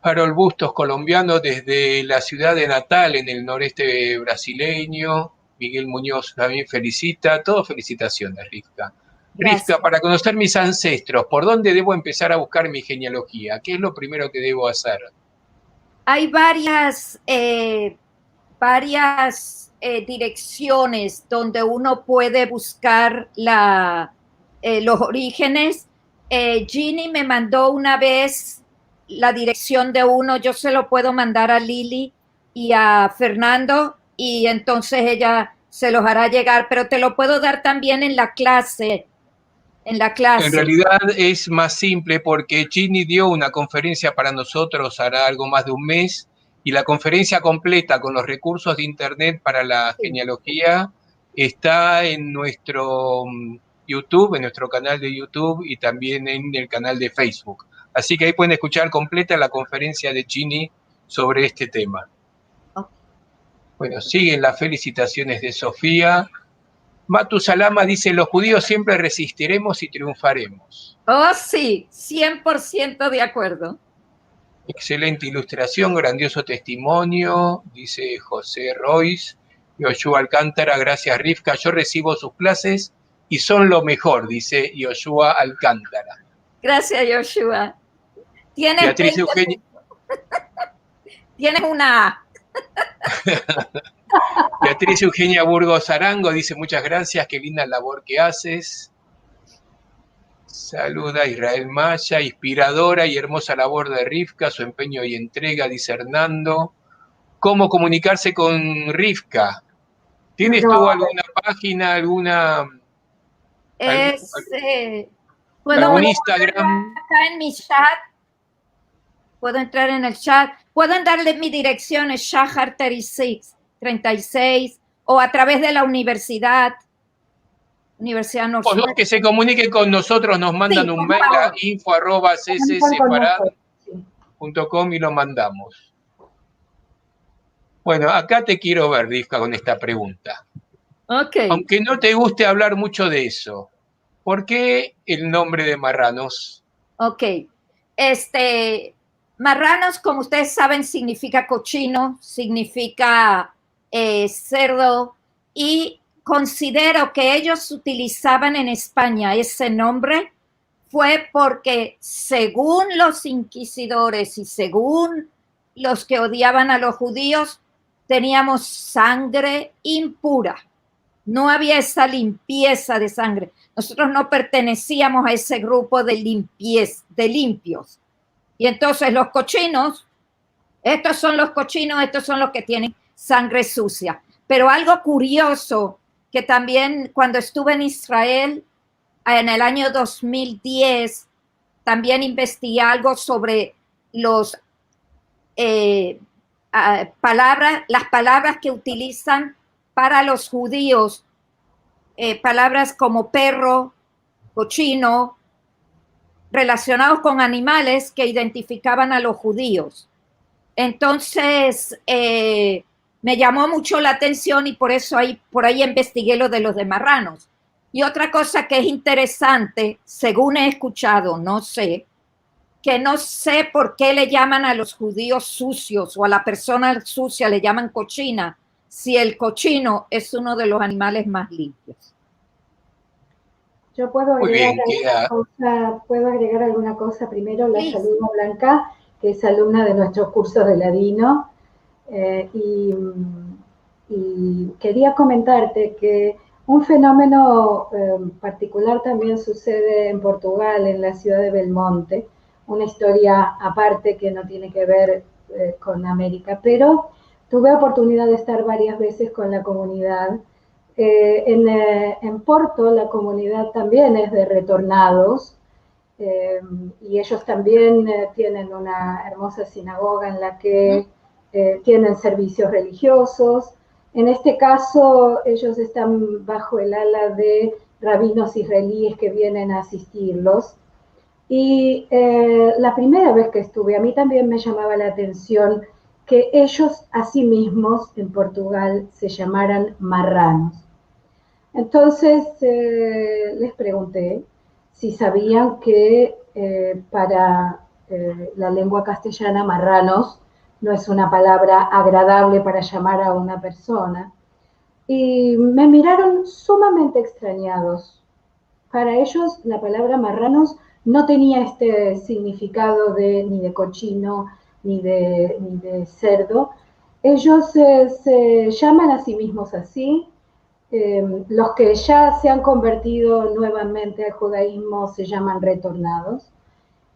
Harold Bustos, kolombiano, desde la sivdad de Natal, en el noreste brasileño. Miguel Muñoz tambien felisita. Todo felisitasiones, Rivka. Grasias. Rivka, para konoser mis ansestros, ¿por donde devo empesar a buskar mi genealohia? ¿Ke es lo primero ke devo azer? Ay varias, eh, varias, eh, direksiones donde uno puede buskar la, eh, los orijenes. Eh, Jeannie me mando una vez la direksion de uno, yo se lo puedo mandar a Lili i a Fernando, i entonses eya se los ara yegar, pero te lo puedo dar tambien en la klase, en la klase. En realidad es mas simple porke Jeannie dio una konferensia para nosotros ara algo mas de un mes, i la konferensia kompleta kon los rekursos de internet para la genealohia esta en muestro, mm, YouTube, en muestro kanal de YouTube i tambien en el kanal de Facebook. Asi ke ayi pueden eskuchar kompleta la konferensia de Jeannie sovre este tema. Ok. Bueno, sigen las felisitasiones de Sofia. Matu Salama dize, los djudios siempre rezistiremos i triunfaremos. Oh, si, sien por siento de akuerdo. Ekselente ilustrasion, grandiozo testimonio, dize Jose Rois. Yoshua Alkantara, grasias, Rivka, yo resivo sus klases i son lo mejor, dize Yoshua Alkantara. Grasias, Yoshua. Tienes Beatriz veinte Eugenia. Tienes una A. Beatriz Eugenia Burgos Arango dize, muchas grasias, ke linda lavor ke azes. Saluda a Israel Maya, inspiradora i ermoza lavor de Rivka, su empenyo i entrega, dize Hernando. cómo comunicarse con Rivka. ¿Tienes tú alguna página, alguna... Es, eh, puedo Instagram acá en mi chat. Puedo entrar en el chat. Pueden darle mi dirección, es Shahar treinta y seis, treinta y seis, o a través de la universidad, Universidad North. Los que se comuniquen con nosotros nos mandan un mail a info arroba ccsefarad punto com y lo mandamos. Bueno, acá te quiero ver, Rivka, con esta pregunta. Ok. Aunque no te guste hablar mucho de eso, ¿por qué el nombre de marranos? Ok. Este, marranos, como ustedes saben, significa cochino, significa, eh, cerdo, y considero que ellos utilizaban en España ese nombre fue porque, según los inquisidores y según los que odiaban a los judíos, teníamos sangre impura. No había esa limpieza de sangre. Nosotros no pertenecíamos a ese grupo de limpies, de limpios. Y entonces los cochinos, estos son los cochinos, estos son los que tienen sangre sucia. Pero algo curioso, que también cuando estuve en Israel, en el año dos mil diez, también investigué algo sobre los, eh, ah, palabras, las palabras que utilizan para los judíos, eh, palabras como perro, cochino, relacionados con animales que identificaban a los judíos. Entonces, eh, me llamó mucho la atención y por eso ahí, por ahí investigué lo de los de marranos. Y otra cosa que es interesante, según he escuchado, no sé, que no sé por qué le llaman a los judíos sucios o a la persona sucia le llaman cochina, si el cochino es uno de los animales más limpios. Yo puedo agregar alguna cosa, puedo agregar alguna cosa. Primero, la saludo a Blanca, que es alumna de nuestros cursos de ladino. Eh, y, y quería comentarte que un fenómeno, eh, particular también sucede en Portugal, en la ciudad de Belmonte, una historia aparte que no tiene que ver, eh, con América, pero tuve oportunidad de estar varias veces con la comunidad. Eh, en, eh, en Porto la comunidad también es de retornados, eh, y ellos también, eh, tienen una hermosa sinagoga en la que, eh, tienen servicios religiosos. En este caso, ellos están bajo el ala de rabinos israelíes que vienen a asistirlos. Y, eh, la primera vez que estuve, a mí también me llamaba la atención que ellos a sí mismos en Portugal se llamaran marranos. Entonces, eh, les pregunté si sabían que, eh, para, eh, la lengua castellana, marranos no es una palabra agradable para llamar a una persona. Y me miraron sumamente extrañados. Para ellos, la palabra marranos no tenía este significado de, ni de cochino, ni de, ni de cerdo. Ellos, eh, se llaman a sí mismos así. Eh, los que ya se han convertido nuevamente al judaísmo se llaman retornados.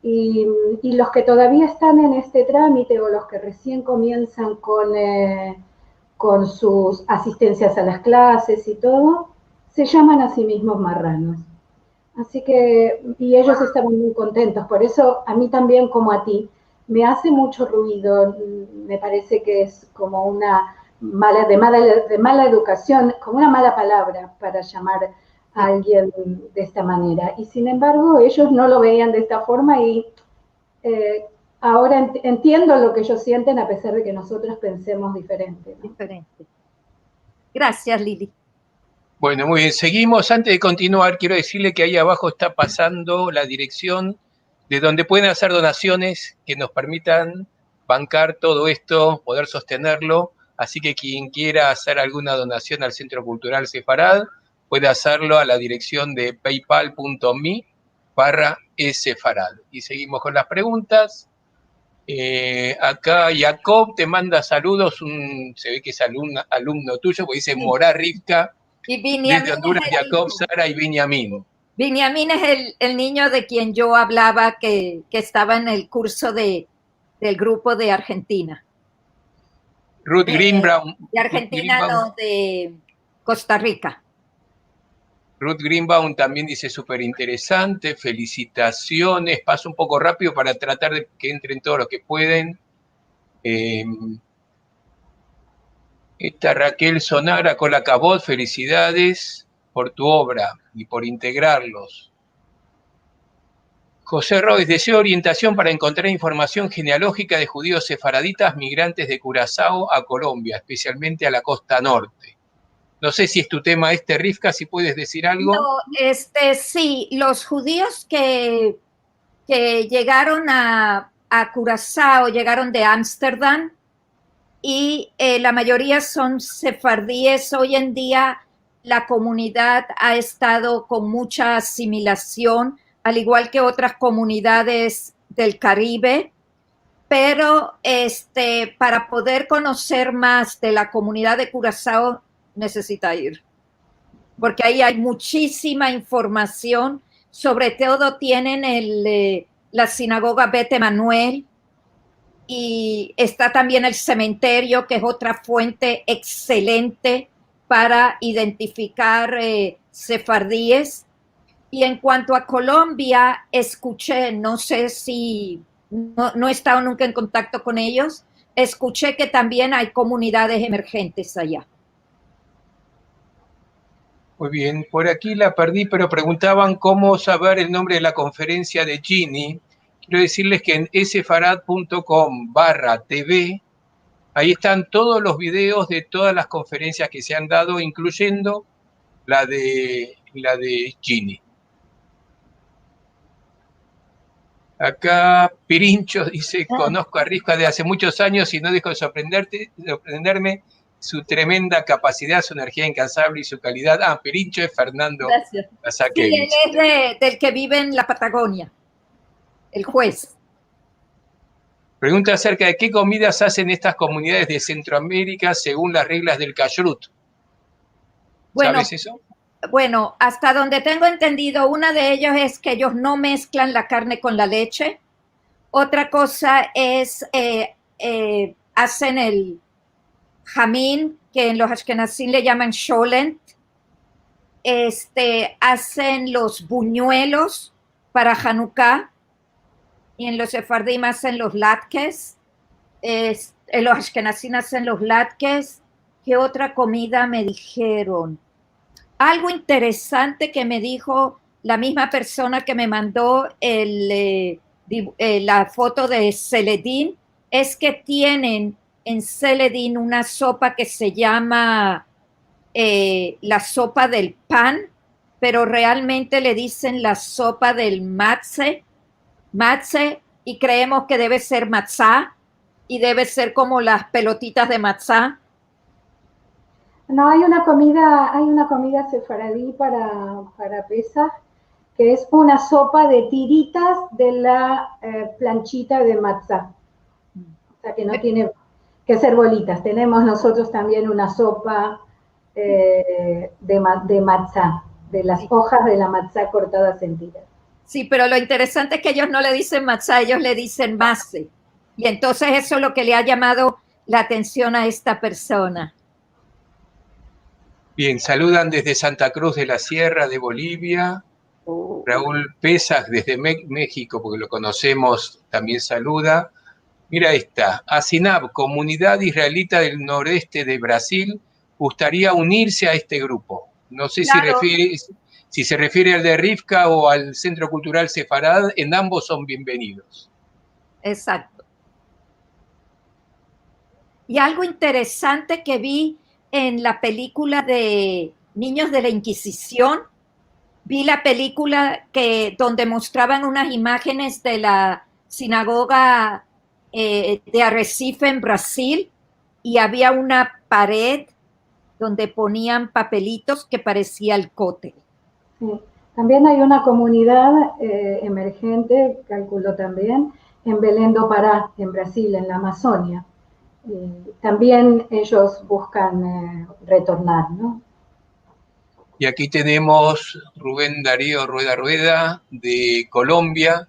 Y, y los que todavía están en este trámite o los que recién comienzan con, eh, con sus asistencias a las clases y todo, se llaman a sí mismos marranos. Así que, y ellos estaban muy contentos. Por eso, a mí también, como a ti, me hace mucho ruido, mm, me parece que es como una mala, de mala, de mala educación, como una mala palabra para llamar a alguien de esta manera. Y sin embargo, ellos no lo veían de esta forma y, eh, ahora ent-, entiendo lo que ellos sienten a pesar de que nosotros pensemos diferente, ¿no? Diferente. Gracias, Lili. Bueno, muy bien, seguimos. Antes de continuar, quiero decirle que ahí abajo está pasando la dirección de donde pueden hacer donaciones que nos permitan bancar todo esto, poder sostenerlo. Así que quien quiera hacer alguna donación al Centro Cultural Sefarad puede hacerlo a la dirección de paypal punto me barra sefarad. Y seguimos con las preguntas. Eh, acá Jacob te manda saludos, un, se ve que es alumna, alumno tuyo, porque dice Morá Rivka. Y Desde Binyamin Honduras, es el, Jacob, Sara y Binyamin. Binyamin es el, el niño de quien yo hablaba que, que estaba en el curso de, del grupo de Argentina. Ruth Greenbaum, de Argentina, no, de Costa Rica. Ruth Greenbaum también dice: "Súper interesante, felicitaciones". Paso un poco rápido para tratar de que entren todos los que pueden. Eh, esta Raquel Sonara, Kolakavod, felicidades por tu obra y por integrarlos. José Rois: "Deseo orientación para encontrar información genealógica de judíos sefaraditas migrantes de Curazao a Colombia, especialmente a la costa norte". No sé si es tu tema este, Rivka, si puedes decir algo. No, este, sí, los judíos que, que llegaron a, a Curazao, llegaron de Ámsterdam, y, eh, la mayoría son sefardíes. Hoy en día la comunidad ha estado con mucha asimilación, al igual que otras comunidades del Caribe, pero, este, para poder conocer más de la comunidad de Curazao, necesita ir, porque ahí hay muchísima información. Sobre todo tienen el, eh, la sinagoga Bet Emanuel, y está también el cementerio, que es otra fuente excelente para identificar, eh, sefardíes. Y en cuanto a Colombia, escuché, no sé si, no, no he estado nunca en contacto con ellos, escuché que también hay comunidades emergentes allá. Muy bien, por aquí la perdí, pero preguntaban cómo saber el nombre de la conferencia de Ginny. Quiero decirles que en sefarad punto com barra T V, ahí están todos los videos de todas las conferencias que se han dado, incluyendo la de, la de Ginny. Acá Pirincho dice: "Conozco a Rivka de hace muchos años y no dejo de sorprenderte, sorprenderme su tremenda capacidad, su energía incansable y su calidad". Ah, Pirincho es Fernando Basakevich. Sí, él es de, del que vive en la Patagonia, el juez. Pregunta acerca de qué comidas hacen estas comunidades de Centroamérica según las reglas del kashrut. Bueno, ¿sabes eso? Bueno, hasta donde tengo entendido, una de ellas es que ellos no mezclan la carne con la leche. Otra cosa es, eh, eh, hacen el jamín, que en los ashkenazim le llaman sholent. Este, hacen los buñuelos para Hanukkah, y en los sefardim hacen los latkes, es, en los ashkenazim hacen los latkes. ¿Qué otra comida me dijeron? Algo interesante que me dijo la misma persona que me mandó el, eh, dibu-, eh, la foto de Seledín es que tienen en Seledín una sopa que se llama, eh, la sopa del pan, pero realmente le dicen la sopa del matze, matze, y creemos que debe ser matzá, y debe ser como las pelotitas de matzá. No, hay una comida, hay una comida sefaradí para, para Pesaj, que es una sopa de tiritas de la, eh, planchita de matzá. O sea que no tiene que ser bolitas. Tenemos nosotros también una sopa, eh, de ma-, de matzá, de las hojas de la matzá cortadas en tiras. Sí, pero lo interesante es que ellos no le dicen matzá, ellos le dicen matze. Y entonces eso es lo que le ha llamado la atención a esta persona. Bien, saludan desde Santa Cruz de la Sierra de Bolivia. Oh. Raúl Pesaj desde Me-, México, porque lo conocemos, también saluda. Mira esta, Asinab, comunidad israelita del noreste de Brasil, gustaría unirse a este grupo. No sé si refiere, si se refiere al de Rivka o al Centro Cultural Sefarad, en ambos son bienvenidos. Exacto. Y algo interesante que vi en la película de Niños de la Inquisición, vi la película que, donde mostraban unas imágenes de la sinagoga, eh, de Arrecife en Brasil, y había una pared donde ponían papelitos que parecía el kotel. Sí. También hay una comunidad, eh, emergente, calculo también, en Belém do Pará, en Brasil, en la Amazonia. Y también ellos buscan, eh, retornar, ¿no? Y aquí tenemos Rubén Darío Rueda Rueda de Colombia.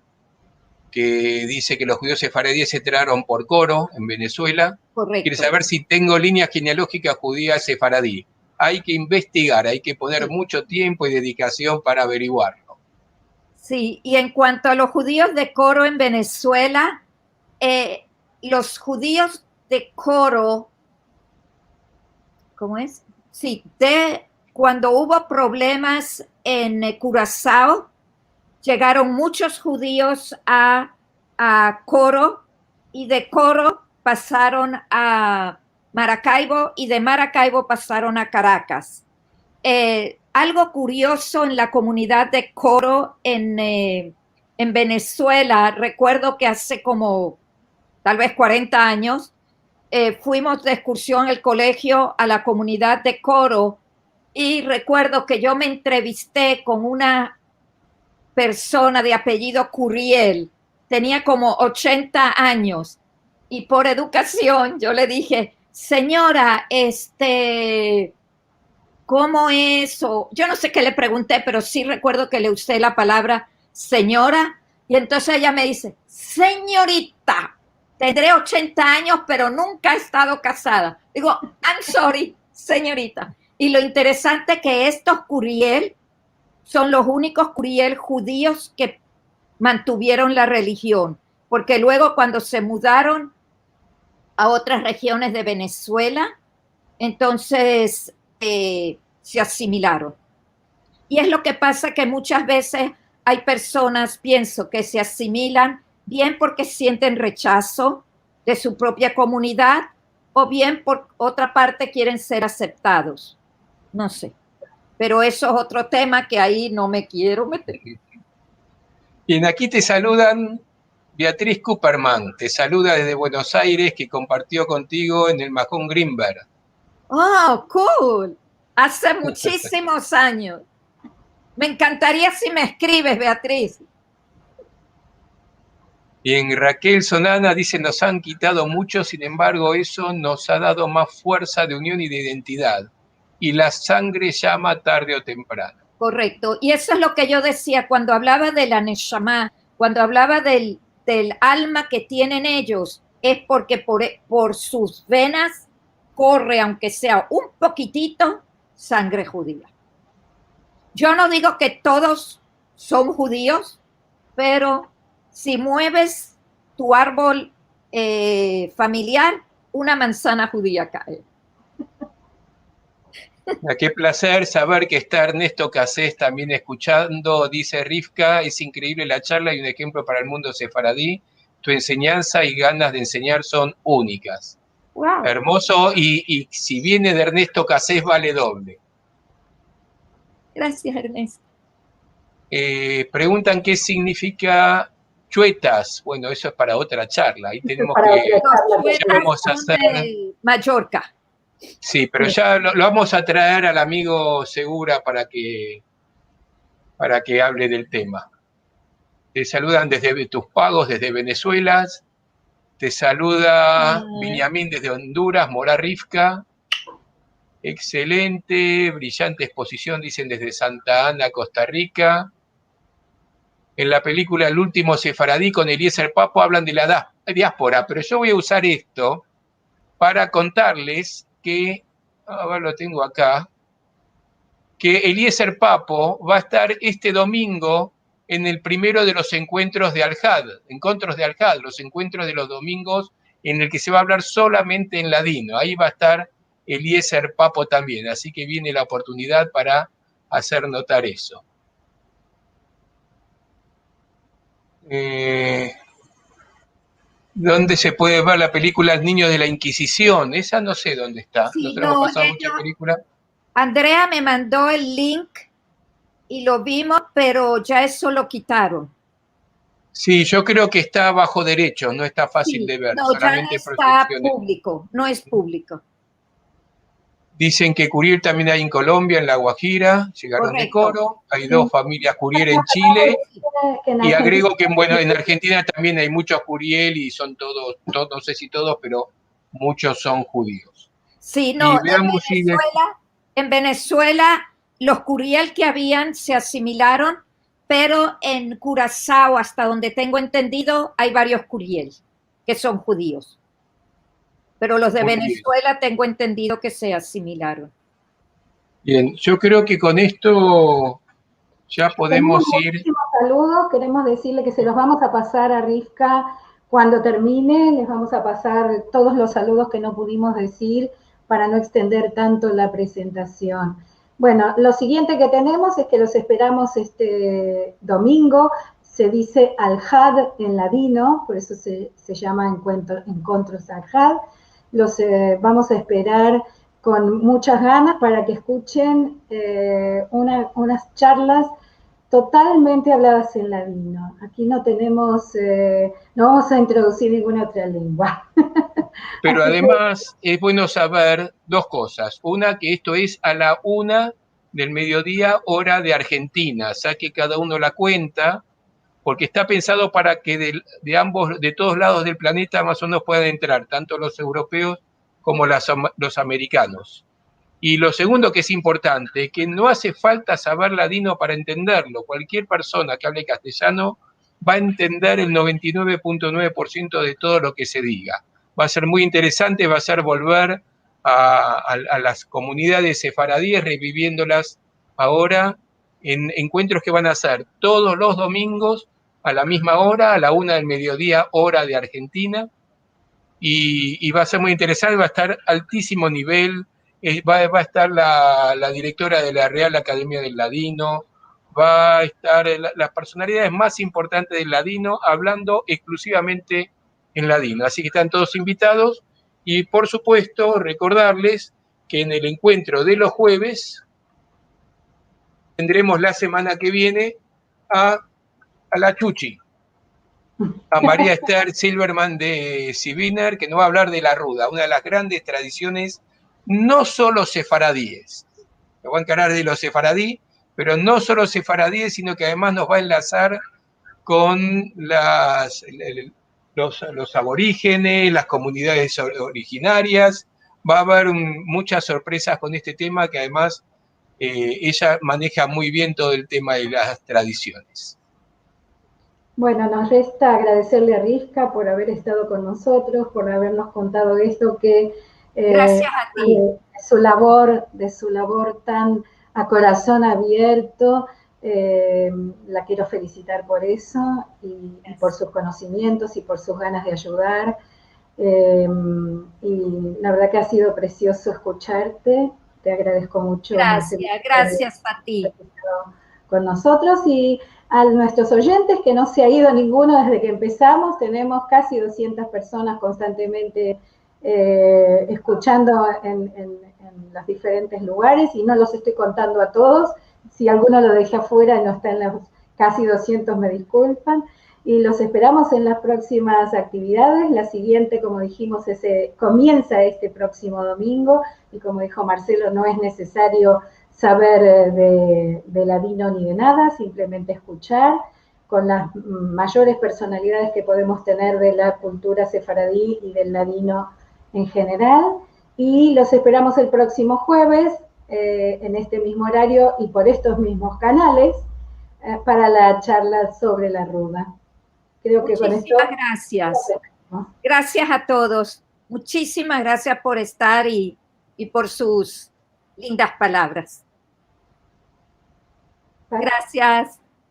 que dice que los judíos sefaradíes entraron por Coro, en Venezuela. Quiere Korekto. Saber si tengo línea genealógica judía sefaradí. Hay que investigar, hay que poner Si. Mucho tiempo y dedicación para averiguarlo. Si, i en kuanto a los djudios de Koro en Venezuela, eh, los djudios de Koro, komo es? Si, de kuando uvo problemas en, eh, Kurazao, djegaron munchos djudios a, a Koro, i de Koro pasaron a Maracaibo, i de Maracaibo pasaron a Karakas. Eh, algo kuriozo en la komunidad de Koro en, eh, en Venezuela, rekuerdo ke aze komo tal vez kuarenta anyos, eh, fuimos de ekskursion el kolegio a la komunidad de Koro, i rekuerdo ke yo me entreviste kon una persona de apellido Curiel, tenia komo ochenta anyos, i por edukasion yo le dije: "Senyora, este, komo es?" O yo no se ke le pregunte, pero si rekuerdo ke le uze la palavra senyora, i entonses eya me dize: "Senyorita, tendre ochenta anyos, pero nunka e estado kazada." Digo: "I'm sorry, senyorita." I lo interesante ke estos Curiel son los unikos Curiel djudios ke mantuvieron la relijion, porke luego kuando se mudaron a otras regiones de Venezuela, entonses, eh, se asimilaron. I es lo ke pasa ke munchas vezes ay personas, pienso, ke se asimilan bien porke sienten rechazo de su propia komunidad o bien por otra parte kieren ser aseptados. No se. Pero eso es otro tema ke ayi no me kiero meter. Bien, aki te saludan Beatriz Kuperman, te saluda desde Buenos Aires, ke kompartio kontigo en el Mahón Grinberg. Oh, cool. Aze muchisimos anyos. Me enkantaria si me eskrives, Beatriz. Bien, Raquel Sonana dize: "Nos han kitado mucho, sin embargo, eso nos ha dado mas fuerza de union i de identidad. I la sangre yama tarde o temprano." Korekto. I eso es lo ke yo dezia kuando avlava de la neshama, kuando avlava del, del alma ke tienen eyos, es porke por, por sus venas korre, aunke sea un pokitito, sangre djudia. Yo no digo ke todos son djudios, pero si mueves tu arvol, eh, familiar, una manzana djudia kae. Ah, ke plazer saver ke esta Ernesto Cassés tambien eskuchando. Dize Rivka: "Es inkreivle la charla i un enshemplo para el mundo sefaradi. Tu ensenyansa i ganas de ensenyar son unikas." Wow. Ermozo, i, i si viene de Ernesto Cassés, vale doble. Grasias, Ernesto. Eh, preguntan ke signifika chuetas. Bueno, eso es para otra charla. Ayi tenemos Para ke, otra charla. ya vamos a azer. De Mallorca. Si, pero ya lo, lo vamos a traer al amigo Segura para ke, para ke avle del tema. Te saludan desde Tus Pagos, desde Venezuela. Te saluda Benjamín desde Honduras, Mora Rivka. Exselente, brillante eksposision, dizen desde Santa Ana, Costa Rica. En la pelikula El ultimo sefaradi kon Eliezer Papo avlan de la da-, diaspora, pero yo vo a uzar esto para kontarles ke, a ver, lo tengo aka, ke Eliezer Papo va a estar este domingo en el primero de los enkuentros de Alhad, enkontros de Alhad, los enkuentros de los domingos en el ke se va a avlar solamente en ladino. Ayi va a estar Eliezer Papo tambien, asi ke viene la oportunidad para azer notar eso. Eh, ¿dónde se puede ver la película Los niños de la Inquisición? Esa no se dónde esta. Si, Nosotros hemos no, pasado eyo, mucha pelikula. Andrea me mando el link i lo vimos, pero ya eso lo kitaron. Si, yo kreo ke esta bajo derechos, no esta fasil Si, de ver, no, ya no solamente esta proyeksiones. Publiko, no es publiko. Dizen ke Curiel tambien ay en Kolombia, en La Guajira, djegaron de Korekto. Koro, ay dos familias Curiel en Chile, Que en i Argentina agrego ke, bueno, en Argentina tambien ay munchos Curiel i son todos, to-, no se si todos, pero munchos son djudios. Si, no, I veamos si de- Venezuela, en Venezuela, los Curiel ke avian se asimilaron pero en Curazao, hasta donde tengo entendido, hay varios Curiel que son judíos. Pero los de Venezuela tengo entendido que se asimilaron. Bien, yo creo que con esto ya podemos ir. Saludos, queremos decirle que se los vamos a pasar a Rivka cuando termine, les vamos a pasar todos los saludos que no pudimos decir para no extender tanto la presentación. Bueno, lo siguiente que tenemos es que los esperamos este domingo. Se dice Alhad en ladino, por eso se, se llama encuentro, Encontros Alhad. Los eh, vamos a esperar con muchas ganas para que escuchen eh, una, unas charlas totalmente habladas en ladino. Aquí no tenemos, eh, no vamos a introducir ninguna otra lengua. Pero además es bueno saber dos cosas. Una, que esto es a la una del mediodía, hora de Argentina, ya que cada uno la cuenta, porque está pensado para que de, de ambos, de todos lados del planeta más o menos puedan entrar, tanto los europeos como las, los americanos. Y lo segundo que es importante, que no hace falta saber ladino para entenderlo. Cualquier persona que hable castellano va a entender el noventa y nueve punto nueve por ciento de todo lo que se diga. Va a ser muy interesante, va a ser volver a, a, a las comunidades sefaradíes, reviviéndolas ahora en encuentros que van a ser todos los domingos a la misma hora, a la una del mediodía, hora de Argentina, y, y va a ser muy interesante, va a estar altísimo nivel, eh, va, va a estar la, la directora de la Real Academia del Ladino, va a estar la, las personalidades más importantes del ladino hablando exclusivamente en ladino. Así que están todos invitados y, por supuesto, recordarles que en el encuentro de los jueves tendremos la semana que viene a, a la Chuchi, a María Esther Silverman de Sibiner, que nos va a hablar de la ruda, una de las grandes tradiciones, no solo sefaradíes. Lo voy a encarar de los sefaradí, pero no solo sefaradíes, sino que además nos va a enlazar con las, los, los aborígenes, las comunidades originarias. Va a haber un, muchas sorpresas con este tema, que además eh, ella maneja muy bien todo el tema de las tradiciones. Bueno, nos resta agradecerle a Rivka por haber estado con nosotros, por habernos contado esto que eh, Gracias a ti. Eh, su labor, de su labor tan a corazón abierto. Eh, la quiero felicitar por eso y, y, por sus conocimientos y por sus ganas de ayudar. Eh, y la verdad que ha sido precioso escucharte. Te agradezco mucho. Gracias, gracias a ti. Con nosotros y a nuestros oyentes, que no se ha ido ninguno desde que empezamos. Tenemos casi doscientas personas constantemente eh, escuchando en, en, en, los diferentes lugares y no los estoy contando a todos. Si alguno lo dejé afuera, no está en los casi doscientos, me disculpan. Y los esperamos en las próximas actividades. La siguiente, como dijimos, ese, comienza este próximo domingo y como dijo Marcelo, no es necesario saber eh, de, de ladino ni de nada, simplemente escuchar con las mayores personalidades que podemos tener de la cultura sefaradí y del ladino en general. Y los esperamos el próximo jueves eh, en este mismo horario y por estos mismos canales eh, para la charla sobre la ruda. Creo que con esto... Muchísimas gracias. Gracias a todos. Muchísimas gracias por estar y, y por sus lindas palabras. Gracias.